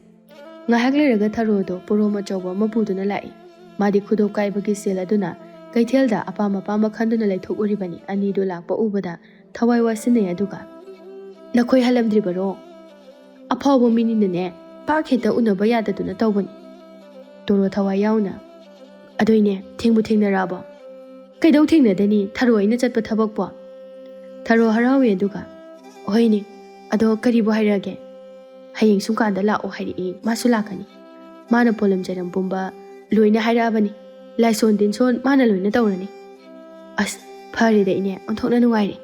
ꯉꯥꯏꯍꯥꯛ ꯂꯩꯔꯒ ꯊꯔꯣꯗꯣ ꯄꯣꯔꯣꯝ ꯑꯆꯧꯕ ꯑꯃ ꯄꯨꯗꯨꯅ ꯂꯥꯛꯏ꯫ ꯃꯥꯗꯤ ꯈꯨꯗꯣꯞ ꯀꯥꯏꯕꯒꯤ ꯁꯦꯜ ꯑꯗꯨꯅ ꯀꯩꯊꯦꯜꯗ ꯑꯄꯥꯝ ꯑꯄꯥꯝꯕ ꯈꯟꯗꯨꯅ ꯂꯩꯊꯣꯛꯎꯔꯤꯕꯅꯤ꯫ ꯑꯅꯤꯗꯨ ꯂꯥꯛꯄ ꯎꯕꯗ ꯊꯋꯥꯏ ꯋꯥꯁꯤꯟꯅꯩ꯫ ꯑꯗꯨꯒ, "ꯅꯈꯣꯏ ꯍꯜꯂꯝꯗ꯭ꯔꯤꯕꯔꯣ? ꯑꯐꯥꯎꯕ ꯃꯤꯅꯤꯅꯅꯦ, ꯄꯥꯛ ꯍꯦꯛꯇ ꯎꯅꯕ ꯌꯥꯗꯗꯨꯅ ꯇꯧꯕꯅꯤ꯫" ꯇꯣꯔꯣ ꯊꯋꯥꯏ ꯌꯥꯎꯅ, "ꯑꯗꯨꯏꯅꯦ, ꯊꯦꯡꯕꯨ ꯊꯦꯡꯅꯔꯛꯑꯕꯣ?" "ꯀꯩꯗꯧ ꯊꯦꯡꯅꯗꯅꯤ, ꯊꯔꯣ ꯑꯩꯅ ꯆꯠꯄ ꯊꯕꯛꯄꯣ?" ꯊꯔꯣ ꯍꯔꯥꯎꯏ꯫ ꯑꯗꯨꯒ, "ꯍꯣꯏꯅꯦ, ꯑꯗꯣ ꯀꯔꯤꯕꯨ ꯍꯥꯏꯔꯛꯑꯒꯦ?" "ꯍꯌꯦꯡ ꯁꯨꯝꯀꯥꯟꯗ ꯂꯥꯛꯑꯣ ꯍꯥꯏꯔꯛꯏ, ꯃꯥꯁꯨ ꯂꯥꯛꯀꯅꯤ꯫ ꯃꯥꯅ ꯄꯣꯂꯝ ꯆꯩꯔꯝ ꯄꯨꯝꯕ ꯂꯣꯏꯅ ꯍꯥꯏꯔꯛꯑꯕꯅꯤ꯫ ꯂꯥꯏꯁꯣꯟ ꯇꯤꯟꯁꯣꯟ ꯃꯥꯅ ꯂꯣꯏꯅ ꯇꯧꯔꯅꯤ꯫" "ꯑꯁ, ꯐꯔꯦꯗ ꯏꯅꯦ, ꯑꯣꯟꯊꯣꯛꯅ ꯅꯨꯡꯉꯥꯏꯔꯦ꯫"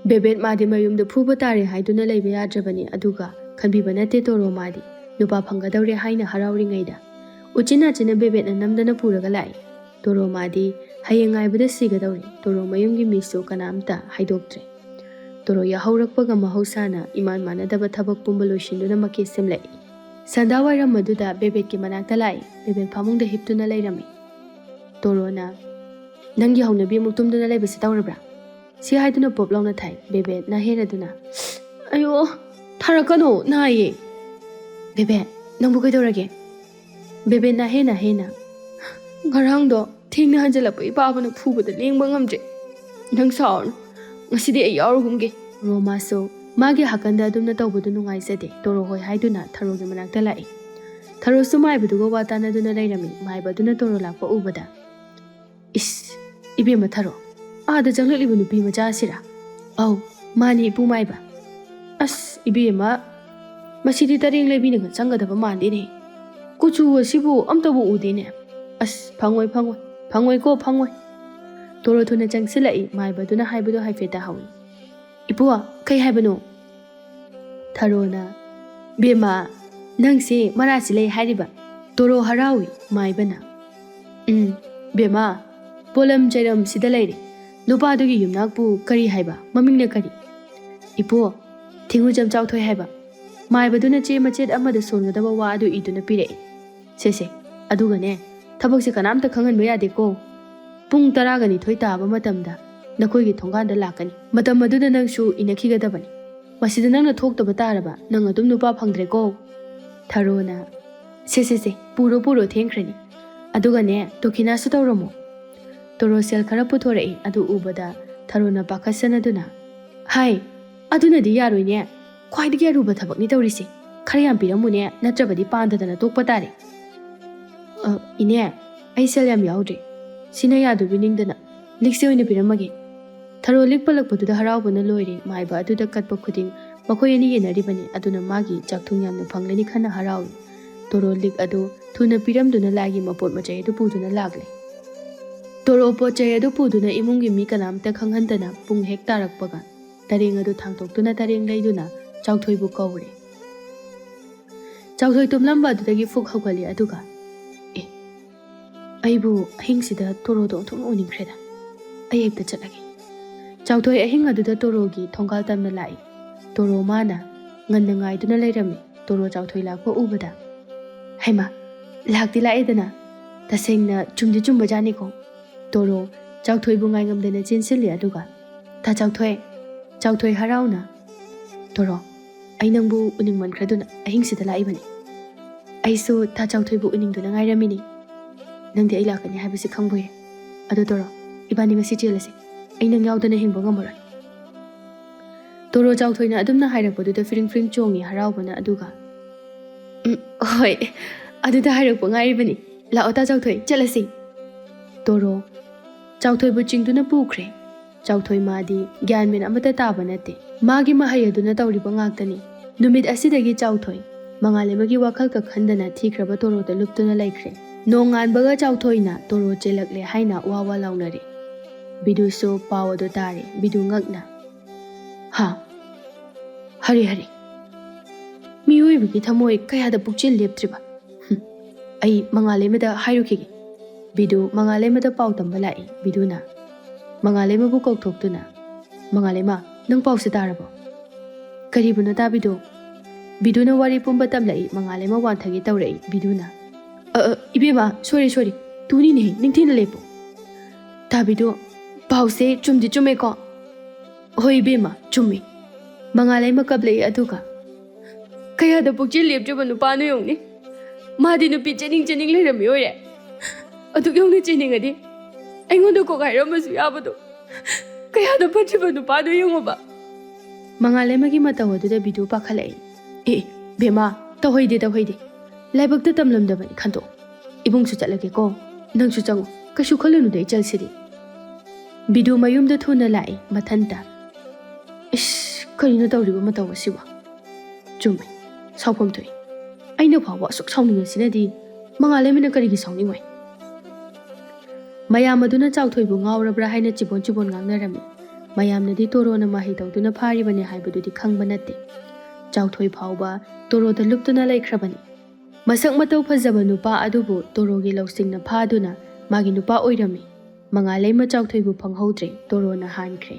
ꯕꯦꯕꯦꯠ ꯃꯥꯗꯤ ꯃꯌꯨꯝꯗ ꯐꯨꯕ ꯇꯥꯔꯦ ꯍꯥꯏꯗꯨꯅ ꯂꯩꯕ ꯌꯥꯗ꯭ꯔꯕꯅꯤ꯫ ꯑꯗꯨꯒ ꯈꯟꯕꯤꯕ ꯅꯠꯇꯦ ꯇꯣꯔꯣ ꯃꯥꯗꯤ, ꯅꯨꯄꯥ ꯐꯪꯒꯗꯧꯔꯦ ꯍꯥꯏꯅ ꯍꯔꯥꯎꯔꯤꯉꯩꯗ꯫ ꯎꯆꯤꯟ ꯅꯥꯆꯤꯟꯅ ꯕꯦꯕꯦꯠꯅ ꯅꯝꯗꯅ ꯄꯨꯔꯒ ꯂꯥꯛꯏ꯫ ꯇꯣꯔꯣ ꯃꯥꯗꯤ ꯍꯌꯦꯡ ꯉꯥꯏꯕꯗ ꯁꯤꯒꯗꯧꯔꯦ꯫ ꯇꯣꯔꯣ ꯃꯌꯨꯝꯒꯤ ꯃꯤꯁꯨ ꯀꯅꯥꯝꯇ ꯍꯥꯏꯗꯣꯛꯇ꯭ꯔꯦ꯫ ꯇꯣꯔꯣ ꯌꯥꯍꯧꯔꯛꯄꯒ ꯃꯍꯧꯁꯥꯅ ꯏꯃꯥꯟ ꯃꯥꯟꯅꯗꯕ ꯊꯕꯛ ꯄꯨꯝꯕ ꯂꯣꯏꯁꯤꯟꯗꯨꯅ ꯃꯀꯦ ꯁꯦꯝꯂꯛꯏ꯫ ꯁꯟꯗꯥ ꯋꯥꯏꯔꯝ ꯑꯗꯨꯗ ꯕꯦꯕꯦꯠꯀꯤ ꯃꯅꯥꯛꯇ ꯂꯥꯛꯏ꯫ ꯕꯦꯕꯦꯠ ꯐꯃꯨꯡꯗ ꯍꯤꯞꯇꯨꯅ ꯂꯩꯔꯝꯃꯤ꯫ ꯇꯣꯔꯣꯅ, "ꯅꯪꯒꯤ ꯍꯧꯅꯕꯤ ꯑꯃꯨꯛ ꯇꯨꯝꯗꯨꯅ ꯂꯩꯕꯁꯤ ꯇꯧꯔꯕ꯭ꯔꯥ?" ꯁꯤ ꯍꯥꯏꯗꯨꯅ ꯄꯣꯞ ꯂꯥꯎꯅ ꯊꯥꯏ꯫ ꯕꯦꯕꯦꯠ ꯅꯥꯍꯦꯔꯗꯨꯅ, "ꯑꯌꯣ, ꯊꯥꯔꯛꯀꯅꯣ, ꯅꯥꯏꯌꯦ꯫" "ꯕꯦꯕꯦꯠ, ꯅꯪꯕꯨ ꯀꯩꯗꯧꯔꯒꯦ?" ꯕꯦꯕꯦꯠ ꯅꯥꯍꯦ ꯅꯥꯍꯦꯅ, "ꯉꯔꯥꯡꯗꯣ ꯊꯦꯡꯅ ꯍꯟꯖꯤꯜꯂꯛꯄ ꯏꯄꯥꯕꯅ ꯐꯨꯕꯗ ꯂꯦꯡꯕ ꯉꯝꯗ꯭ꯔꯦ꯫ ꯅꯪ ꯁꯥꯎꯔꯅꯨ, ꯉꯁꯤꯗꯤ ꯑꯩ ꯌꯥꯎꯔꯨꯒꯨꯝꯒꯦ꯫" ꯔꯣꯃꯥꯁꯨ ꯃꯥꯒꯤ ꯍꯥꯀꯟꯗ ꯑꯗꯨꯝꯅ ꯇꯧꯕꯗꯨ ꯅꯨꯡꯉꯥꯏꯖꯗꯦ꯫ ꯇꯣꯔꯣ ꯍꯣꯏ ꯍꯥꯏꯗꯨꯅ ꯊꯔꯣꯒꯤ ꯃꯅꯥꯛꯇ ꯂꯥꯛꯏ꯫ ꯊꯔꯣꯁꯨ ꯃꯥꯏꯕꯗꯨꯒ ꯋꯥ ꯇꯥꯅꯗꯨꯅ ꯂꯩꯔꯝꯃꯤ꯫ ꯃꯥꯏꯕꯗꯨꯅ ꯇꯣꯔꯣ ꯂꯥꯛꯄ ꯎꯕꯗ, "ꯏꯁ, ꯏꯕꯦꯝꯃ ꯊꯔꯣ, ꯑꯥꯗ ꯆꯪꯂꯛꯂꯤꯕ ꯅꯨꯄꯤ ꯃꯆꯥ ꯑꯁꯤꯔꯥ?" "ꯑꯧ, ꯃꯥꯅꯤ ꯏꯄꯨ ꯃꯥꯏꯕ꯫" "ꯑꯁ, ꯏꯕꯦꯝꯃ, ꯃꯁꯤꯗꯤ ꯇꯔꯦꯡ ꯂꯩꯕꯤꯅꯒ ꯆꯪꯒꯗꯕ ꯃꯥꯟꯗꯦꯅꯦ꯫ ꯀꯨꯆꯨ ꯑꯁꯤꯕꯨ ꯑꯝꯇꯕꯨ ꯎꯗꯦꯅꯦ꯫ ꯑꯁ, ꯐꯪꯉꯣꯏ, ꯐꯪꯉꯣꯏ, ꯐꯪꯉꯣꯏꯀꯣ, ꯐꯪꯉꯣꯏ꯫" ꯇꯣꯔꯣ ꯊꯨꯅ ꯆꯪꯁꯤꯜꯂꯛꯏ꯫ ꯃꯥꯏꯕꯗꯨꯅ ꯍꯥꯏꯕꯗꯨ ꯍꯥꯏꯐꯦꯠ ꯇꯥꯍꯧꯏ꯫ "ꯏꯄꯨ, ꯀꯩ ꯍꯥꯏꯕꯅꯣ?" ꯊꯔꯣꯅ, "ꯕꯦꯝꯃ, ꯅꯪꯁꯦ ꯃꯔꯥꯁꯤ ꯂꯩ ꯍꯥꯏꯔꯤꯕ?" ꯇꯣꯔꯣ ꯍꯔꯥꯎꯏ꯫ ꯃꯥꯏꯕꯅ, "ꯎꯝ, ꯕꯦꯝꯃ, ꯄꯣꯂꯝ ꯆꯩꯔꯝꯁꯤꯗ ꯂꯩꯔꯦ꯫ ꯅꯨꯄꯥꯗꯨꯒꯤ ꯌꯨꯝꯅꯥꯛꯄꯨ ꯀꯔꯤ ꯍꯥꯏꯕ? ꯃꯃꯤꯡꯅ ꯀꯔꯤ?" "ꯏꯄꯨ, ꯊꯤꯡꯉꯨꯖꯝ ꯆꯥꯎꯊꯣꯏ ꯍꯥꯏꯕ꯫" ꯃꯥꯏꯕꯗꯨꯅ ꯆꯦ ꯃꯆꯦꯠ ꯑꯃꯗ ꯁꯣꯟꯒꯗꯕ ꯋꯥ ꯑꯗꯨ ꯏꯗꯨꯅ ꯄꯤꯔꯛꯏ꯫ "ꯁꯦ, ꯁꯦ, ꯑꯗꯨꯒꯅꯦ, ꯊꯕꯛꯁꯦ ꯀꯅꯥꯝꯇ ꯈꯪꯍꯟꯕ ꯌꯥꯗꯦꯀꯣ꯫ ꯄꯨꯡ ꯇꯔꯥꯒ ꯅꯤꯊꯣꯏ ꯇꯥꯕ ꯃꯇꯝꯗ ꯅꯈꯣꯏꯒꯤ ꯊꯣꯡꯒꯥꯟꯗ ꯂꯥꯛꯀꯅꯤ꯫ ꯃꯇꯝ ꯑꯗꯨꯗ ꯅꯪꯁꯨ ꯏꯅꯈꯤꯒꯗꯕꯅꯤ꯫ ꯃꯁꯤꯗ ꯅꯪꯅ ꯊꯣꯛꯇꯕ ꯇꯥꯔꯕ, ꯅꯪ ꯑꯗꯨꯝ ꯅꯨꯄꯥ ꯐꯪꯗ꯭ꯔꯦꯀꯣ꯫" ꯊꯔꯣꯅ, "ꯁꯦ, ꯁꯦ, ꯁꯦ, ꯄꯨꯔꯣ, ꯄꯨꯔꯣ, ꯊꯦꯡꯈ꯭ꯔꯅꯤ꯫ ꯑꯗꯨꯒꯅꯦ, ꯗꯣꯈꯤꯅꯥꯁꯨ ꯇꯧꯔꯝꯃꯣ꯫" ꯇꯣꯔꯣ ꯁꯦꯜ ꯈꯔ ꯄꯨꯊꯣꯔꯛꯏ꯫ ꯑꯗꯨ ꯎꯕꯗ ꯊꯔꯣꯅ ꯄꯥꯈꯠꯁꯅꯗꯨꯅ, "ꯍꯥꯏ, ꯑꯗꯨꯅꯗꯤ ꯌꯥꯔꯣꯏꯅꯦ꯫ ꯈ꯭ꯋꯥꯏꯗꯒꯤ ꯑꯔꯨꯕ ꯊꯕꯛꯅꯤ ꯇꯧꯔꯤꯁꯦ꯫ ꯈꯔ ꯌꯥꯝ ꯄꯤꯔꯝꯃꯨꯅꯦ, ꯅꯠꯇ꯭ꯔꯕꯗꯤ ꯄꯥꯟꯗꯗꯅ ꯇꯣꯛꯄ ꯇꯥꯔꯦ꯫" "ꯑ, ꯏꯅꯦ, ꯑꯩ ꯁꯦꯜ ꯌꯥꯝ ꯌꯥꯎꯗ꯭ꯔꯤ꯫ ꯁꯤꯅ ꯌꯥꯗꯣꯏꯕꯤ ꯅꯤꯡꯗꯅ ꯂꯤꯛꯁꯦ ꯑꯣꯏꯅ ꯄꯤꯔꯝꯃꯒꯦ꯫" ꯊꯔꯣ ꯂꯤꯛ ꯄꯜꯂꯛꯄꯗꯨꯗ ꯍꯔꯥꯎꯕꯅ ꯂꯣꯏꯔꯦ꯫ ꯃꯥꯏꯕ ꯑꯗꯨꯗ ꯀꯠꯄ ꯈꯨꯗꯤꯡ ꯃꯈꯣꯏ ꯑꯅꯤ ꯌꯦꯟꯅꯔꯤꯕꯅꯤ꯫ ꯑꯗꯨꯅ ꯃꯥꯒꯤ ꯆꯥꯛꯊꯨꯡ ꯌꯥꯝꯅ ꯐꯪꯂꯅꯤ ꯈꯟꯅ ꯍꯔꯥꯎꯏ꯫ ꯇꯣꯔꯣ ꯂꯤꯛ ꯑꯗꯨ ꯊꯨꯅ ꯄꯤꯔꯝꯗꯨꯅ ꯂꯥꯏꯒꯤ ꯃꯄꯣꯠ ꯃꯆꯩ ꯑꯗꯨ ꯄꯨꯗꯨꯅ ꯂꯥꯛꯂꯦ꯫ ꯇꯣꯔꯣ ꯄꯣꯠ ꯆꯩ ꯑꯗꯨ ꯄꯨꯗꯨꯅ ꯏꯃꯨꯡꯒꯤ ꯃꯤ ꯀꯅꯥꯝꯇ ꯈꯪꯍꯟꯗꯅ ꯄꯨꯡ ꯍꯦꯛ ꯇꯥꯔꯛꯄꯒ ꯇꯔꯦꯡ ꯑꯗꯨ ꯊꯥꯡꯇꯣꯛꯇꯨꯅ ꯇꯔꯦꯡ ꯂꯩꯗꯨꯅ ꯆꯥꯎꯊꯣꯏꯕꯨ ꯀꯧꯔꯦ꯫ ꯆꯥꯎꯊꯣꯏ ꯇꯨꯝꯂꯝꯕ ꯑꯗꯨꯗꯒꯤ ꯐꯨꯛ ꯍꯧꯒꯠꯂꯦ꯫ ꯑꯗꯨꯒ, "ꯑꯦ, ꯑꯩꯕꯨ ꯑꯍꯤꯡꯁꯤꯗ ꯇꯣꯔꯣꯗꯣ ꯑꯣꯟꯊꯣꯛꯅ ꯎꯅꯤꯡꯈ꯭ꯔꯦꯗ꯫ ꯑꯩ ꯍꯦꯛꯇ ꯆꯠꯂꯒꯦ꯫" ꯆꯥꯎꯊꯣꯏ ꯑꯍꯤꯡ ꯑꯗꯨꯗ ꯇꯣꯔꯣꯒꯤ ꯊꯣꯡꯒꯥꯜ ꯇꯝꯅ ꯂꯥꯛꯏ꯫ ꯇꯣꯔꯣ ꯃꯥꯅ ꯉꯟꯅ ꯉꯥꯏꯗꯨꯅ ꯂꯩꯔꯝꯃꯤ꯫ ꯇꯣꯔꯣ ꯆꯥꯎꯊꯣꯏ ꯂꯥꯛꯄ ꯎꯕꯗ, "ꯍꯩꯃꯥ, ꯂꯥꯛꯇꯤ ꯂꯥꯛꯑꯦꯗꯅ꯫ ꯇꯁꯦꯡꯅ ꯆꯨꯝꯗꯤ ꯆꯨꯝꯕꯖꯥꯠꯅꯤꯀꯣ꯫" ꯇꯣꯔꯣ ꯆꯥꯎꯊꯣꯏꯕꯨ ꯉꯥꯏꯉꯝꯗꯅ ꯆꯦꯟꯁꯤꯜꯂꯤ꯫ ꯑꯗꯨꯒ, "ꯇꯥ ꯆꯥꯎꯊꯣꯏ꯫" ꯆꯥꯎꯊꯣꯏ ꯍꯔꯥꯎꯅ, "ꯇꯣꯔꯣ, ꯑꯩ ꯅꯪꯕꯨ ꯎꯅꯤꯡꯃꯟꯈ꯭ꯔꯗꯨꯅ ꯑꯍꯤꯡꯁꯤꯗ ꯂꯥꯛꯏꯕꯅꯤ꯫ ꯑꯩꯁꯨ ꯇꯥ ꯆꯥꯎꯊꯣꯏꯕꯨ ꯎꯅꯤꯡꯗꯨꯅ ꯉꯥꯏꯔꯝꯃꯤꯅꯤ꯫ ꯅꯪꯗꯤ ꯑꯩ ꯂꯥꯛꯀꯅꯤ ꯍꯥꯏꯕꯁꯤ ꯈꯪꯕꯣꯏꯔꯦ꯫ ꯑꯗꯣ ꯇꯣꯔꯣ, ꯏꯕꯥꯅꯤ ꯉꯁꯤ ꯆꯦꯜꯂꯁꯤ꯫ ꯑꯩ ꯅꯪ ꯌꯥꯎꯗꯅ ꯍꯤꯡꯕ ꯉꯝꯃꯔꯣꯏ꯫" ꯇꯣꯔꯣ ꯆꯥꯎꯊꯣꯏꯅ ꯑꯗꯨꯝꯅ ꯍꯥꯏꯔꯛꯄꯗꯨꯗ ꯐꯤꯔꯤꯡ ꯐꯤꯔꯤꯡ ꯆꯣꯡꯉꯤ ꯍꯔꯥꯎꯕꯅ꯫ ꯑꯗꯨꯒ, "ꯎꯝ, ꯍꯣꯏ, ꯑꯗꯨꯗ ꯍꯥꯏꯔꯛꯄ ꯉꯥꯏꯔꯤꯕꯅꯤ꯫ ꯂꯥꯛꯑꯣ ꯇꯥ ꯆꯥꯎꯊꯣꯏ, ꯆꯠꯂꯁꯤ꯫" ꯇꯣꯔꯣ ꯆꯥꯎꯊꯣꯏꯕꯨ ꯆꯤꯡꯗꯨꯅ ꯄꯨꯈ꯭ꯔꯦ꯫ ꯆꯥꯎꯊꯣꯏ ꯃꯥꯗꯤ ꯒ꯭ꯌꯥꯟ ꯃꯦꯟ ꯑꯃꯠꯇ ꯇꯥꯕ ꯅꯠꯇꯦ꯫ ꯃꯥꯒꯤ ꯃꯍꯩ ꯑꯗꯨꯅ ꯇꯧꯔꯤꯕ ꯉꯥꯛꯇꯅꯤ꯫ ꯅꯨꯃꯤꯠ ꯑꯁꯤꯗꯒꯤ ꯆꯥꯎꯊꯣꯏ ꯃꯉꯥꯂꯩꯃꯒꯤ ꯋꯥꯈꯜ ꯀ ꯈꯟꯗꯅ ꯊꯤꯈ꯭ꯔꯕ ꯇꯣꯔꯣꯗ ꯂꯨꯞꯇꯨꯅ ꯂꯩꯈ꯭ꯔꯦ꯫ ꯅꯣꯡꯉꯥꯟꯕꯒ ꯆꯥꯎꯊꯣꯏꯅ ꯇꯣꯔꯣ ꯆꯦꯜꯂꯛꯂꯦ ꯍꯥꯏꯅ ꯋꯥ ꯋꯥ ꯂꯥꯎꯅꯔꯦ꯫ ꯕꯤꯗꯨꯁꯨ ꯄꯥꯎ ꯑꯗꯨ ꯇꯥꯔꯦ꯫ ꯕꯤꯗꯨ ꯉꯛꯅ, "ꯍꯥ? ꯍꯔꯦ, ꯍꯔꯦ꯫ ꯃꯤꯑꯣꯏꯕꯒꯤ ꯊꯃꯣꯏ ꯀꯌꯥꯗ ꯄꯨꯛꯆꯦꯜ ꯂꯦꯞꯇ꯭ꯔꯤꯕ? ꯍꯨꯝ, ꯑꯩ ꯃꯉꯥꯂꯩꯃꯗ ꯍꯥꯏꯔꯨꯈꯤꯒꯦ꯫" ꯕꯤꯗꯨ ꯃꯉꯥꯂꯩꯃꯗ ꯄꯥꯎ ꯇꯝꯕ ꯂꯥꯛꯏ꯫ ꯕꯤꯗꯨꯅ ꯃꯉꯥꯂꯩꯃꯕꯨ ꯀꯧꯊꯣꯛꯇꯨꯅ, "ꯃꯉꯥꯂꯩꯃ, ꯅꯪ ꯄꯥꯎꯁꯦ ꯇꯥꯔꯕꯣ?" "ꯀꯔꯤꯕꯨꯅꯣ ꯇꯥꯕꯤꯗꯣ?" ꯕꯤꯗꯨꯅ ꯋꯥꯔꯤ ꯄꯨꯝꯕ ꯇꯝꯂꯛꯏ꯫ ꯃꯉꯥꯂꯩꯃ ꯋꯥꯟꯊꯒꯦ ꯇꯧꯔꯛꯏ꯫ ꯕꯤꯗꯨꯅ, "ꯑ, ꯑ, ꯏꯕꯦꯝꯃ, ꯁꯣꯔꯤ, ꯁꯣꯔꯤ꯫ ꯇꯨꯅꯤꯅꯦꯍꯦ, ꯅꯤꯡꯊꯤꯅ ꯂꯦꯞꯄꯨ꯫ ꯇꯥꯕꯤꯗꯣ, ꯄꯥꯎꯁꯦ ꯆꯨꯝꯗꯤ ꯆꯨꯝꯃꯦꯀꯣ?" "ꯍꯣꯏ ꯏꯕꯦꯝꯃ, ꯆꯨꯝꯃꯤ꯫" ꯃꯉꯥꯂꯩꯃ ꯀꯞꯂꯛꯏ꯫ ꯑꯗꯨꯒ, "ꯀꯌꯥꯗ ꯄꯨꯛꯆꯦꯜ ꯂꯦꯞꯇ꯭ꯔꯤꯕ ꯅꯨꯄꯥꯅꯣ ꯌꯦꯡꯉꯨꯅꯦ꯫ ꯃꯥꯗꯤ ꯅꯨꯄꯤ ꯆꯦꯅꯤꯡ ꯆꯦꯅꯤꯡ ꯂꯩꯔꯝꯃꯤ ꯑꯣꯏꯔꯦ꯫ ꯑꯗꯨꯛ ꯌꯧꯅ ꯆꯦꯅꯤꯡꯉꯗꯤ ꯑꯩꯉꯣꯟꯗ ꯀꯣꯛ ꯍꯥꯏꯔꯝꯕꯁꯨ ꯌꯥꯕꯗꯣ꯫ ꯀꯌꯥꯗ ꯐꯠꯇ꯭ꯔꯤꯕ ꯅꯨꯄꯥꯅꯣ ꯌꯦꯡꯉꯣꯕ꯫" ꯃꯉꯥꯂꯩꯃꯒꯤ ꯃꯇꯧ ꯑꯗꯨꯗ ꯕꯤꯗꯨ ꯄꯥꯈꯠꯂꯛꯏ꯫ "ꯑꯦ, ꯕꯦꯝꯃ, ꯇꯧꯍꯩꯗꯦ, ꯇꯧꯍꯩꯗꯦ꯫ ꯂꯥꯏꯕꯛꯇ ꯇꯝꯂꯝꯗꯕꯅꯤ ꯈꯟꯗꯣꯛ꯫ ꯏꯕꯨꯡꯁꯨ ꯆꯠꯂꯒꯦꯀꯣ꯫ ꯅꯪꯁꯨ ꯆꯪꯉꯨ꯫ ꯀꯩꯁꯨ ꯈꯜꯂꯨꯅꯨꯗ ꯏꯆꯜꯁꯤꯗꯤ꯫" ꯕꯤꯗꯨ ꯃꯌꯨꯝꯗ ꯊꯨꯅ ꯂꯥꯛꯏ ꯃꯊꯟꯇ꯫ "ꯏꯁ, ꯀꯔꯤꯅꯣ ꯇꯧꯔꯤꯕ ꯃꯇꯧ ꯑꯁꯤꯕꯣ? ꯆꯨꯝꯃꯦ, ꯁꯥꯎꯐꯝ ꯊꯣꯛꯏ꯫ ꯑꯩꯅ ꯐꯥꯎꯕ ꯑꯁꯨꯛ ꯁꯥꯎꯅꯤꯡꯉꯤꯁꯤꯅꯗꯤ ꯃꯉꯥꯂꯩꯃꯅ ꯀꯔꯤꯒꯤ ꯁꯥꯎꯅꯤꯡꯉꯣꯏ?" ꯃꯌꯥꯝ ꯑꯗꯨꯅ ꯆꯥꯎꯊꯣꯏꯕꯨ ꯉꯥꯎꯔꯕ꯭ꯔꯥ ꯍꯥꯏꯅ ꯆꯤꯕꯣꯟ ꯆꯤꯕꯣꯟ ꯉꯥꯡꯅꯔꯝꯃꯤ꯫ ꯃꯌꯥꯝꯅꯗꯤ ꯇꯣꯔꯣꯅ ꯃꯍꯩ ꯇꯧꯗꯨꯅ ꯐꯥꯔꯤꯕꯅꯤ ꯍꯥꯏꯕꯗꯨꯗꯤ ꯈꯪꯕ ꯅꯠꯇꯦ꯫ ꯆꯥꯎꯊꯣꯏ ꯐꯥꯎꯕ ꯇꯣꯔꯣꯗ ꯂꯨꯞꯇꯨꯅ ꯂꯩꯈ꯭ꯔꯕꯅꯤ꯫ ꯃꯁꯛ ꯃꯇꯧ ꯐꯖꯕ ꯅꯨꯄꯥ ꯑꯗꯨꯕꯨ ꯇꯣꯔꯣꯒꯤ ꯂꯧꯁꯤꯡꯅ ꯐꯥꯗꯨꯅ ꯃꯥꯒꯤ ꯅꯨꯄꯥ ꯑꯣꯏꯔꯝꯃꯤ꯫ ꯃꯉꯥꯂꯩꯃ ꯆꯥꯎꯊꯣꯏꯕꯨ ꯐꯪꯍꯧꯗ꯭ꯔꯦ, ꯇꯣꯔꯣꯅ ꯍꯥꯟꯈ꯭ꯔꯦ꯫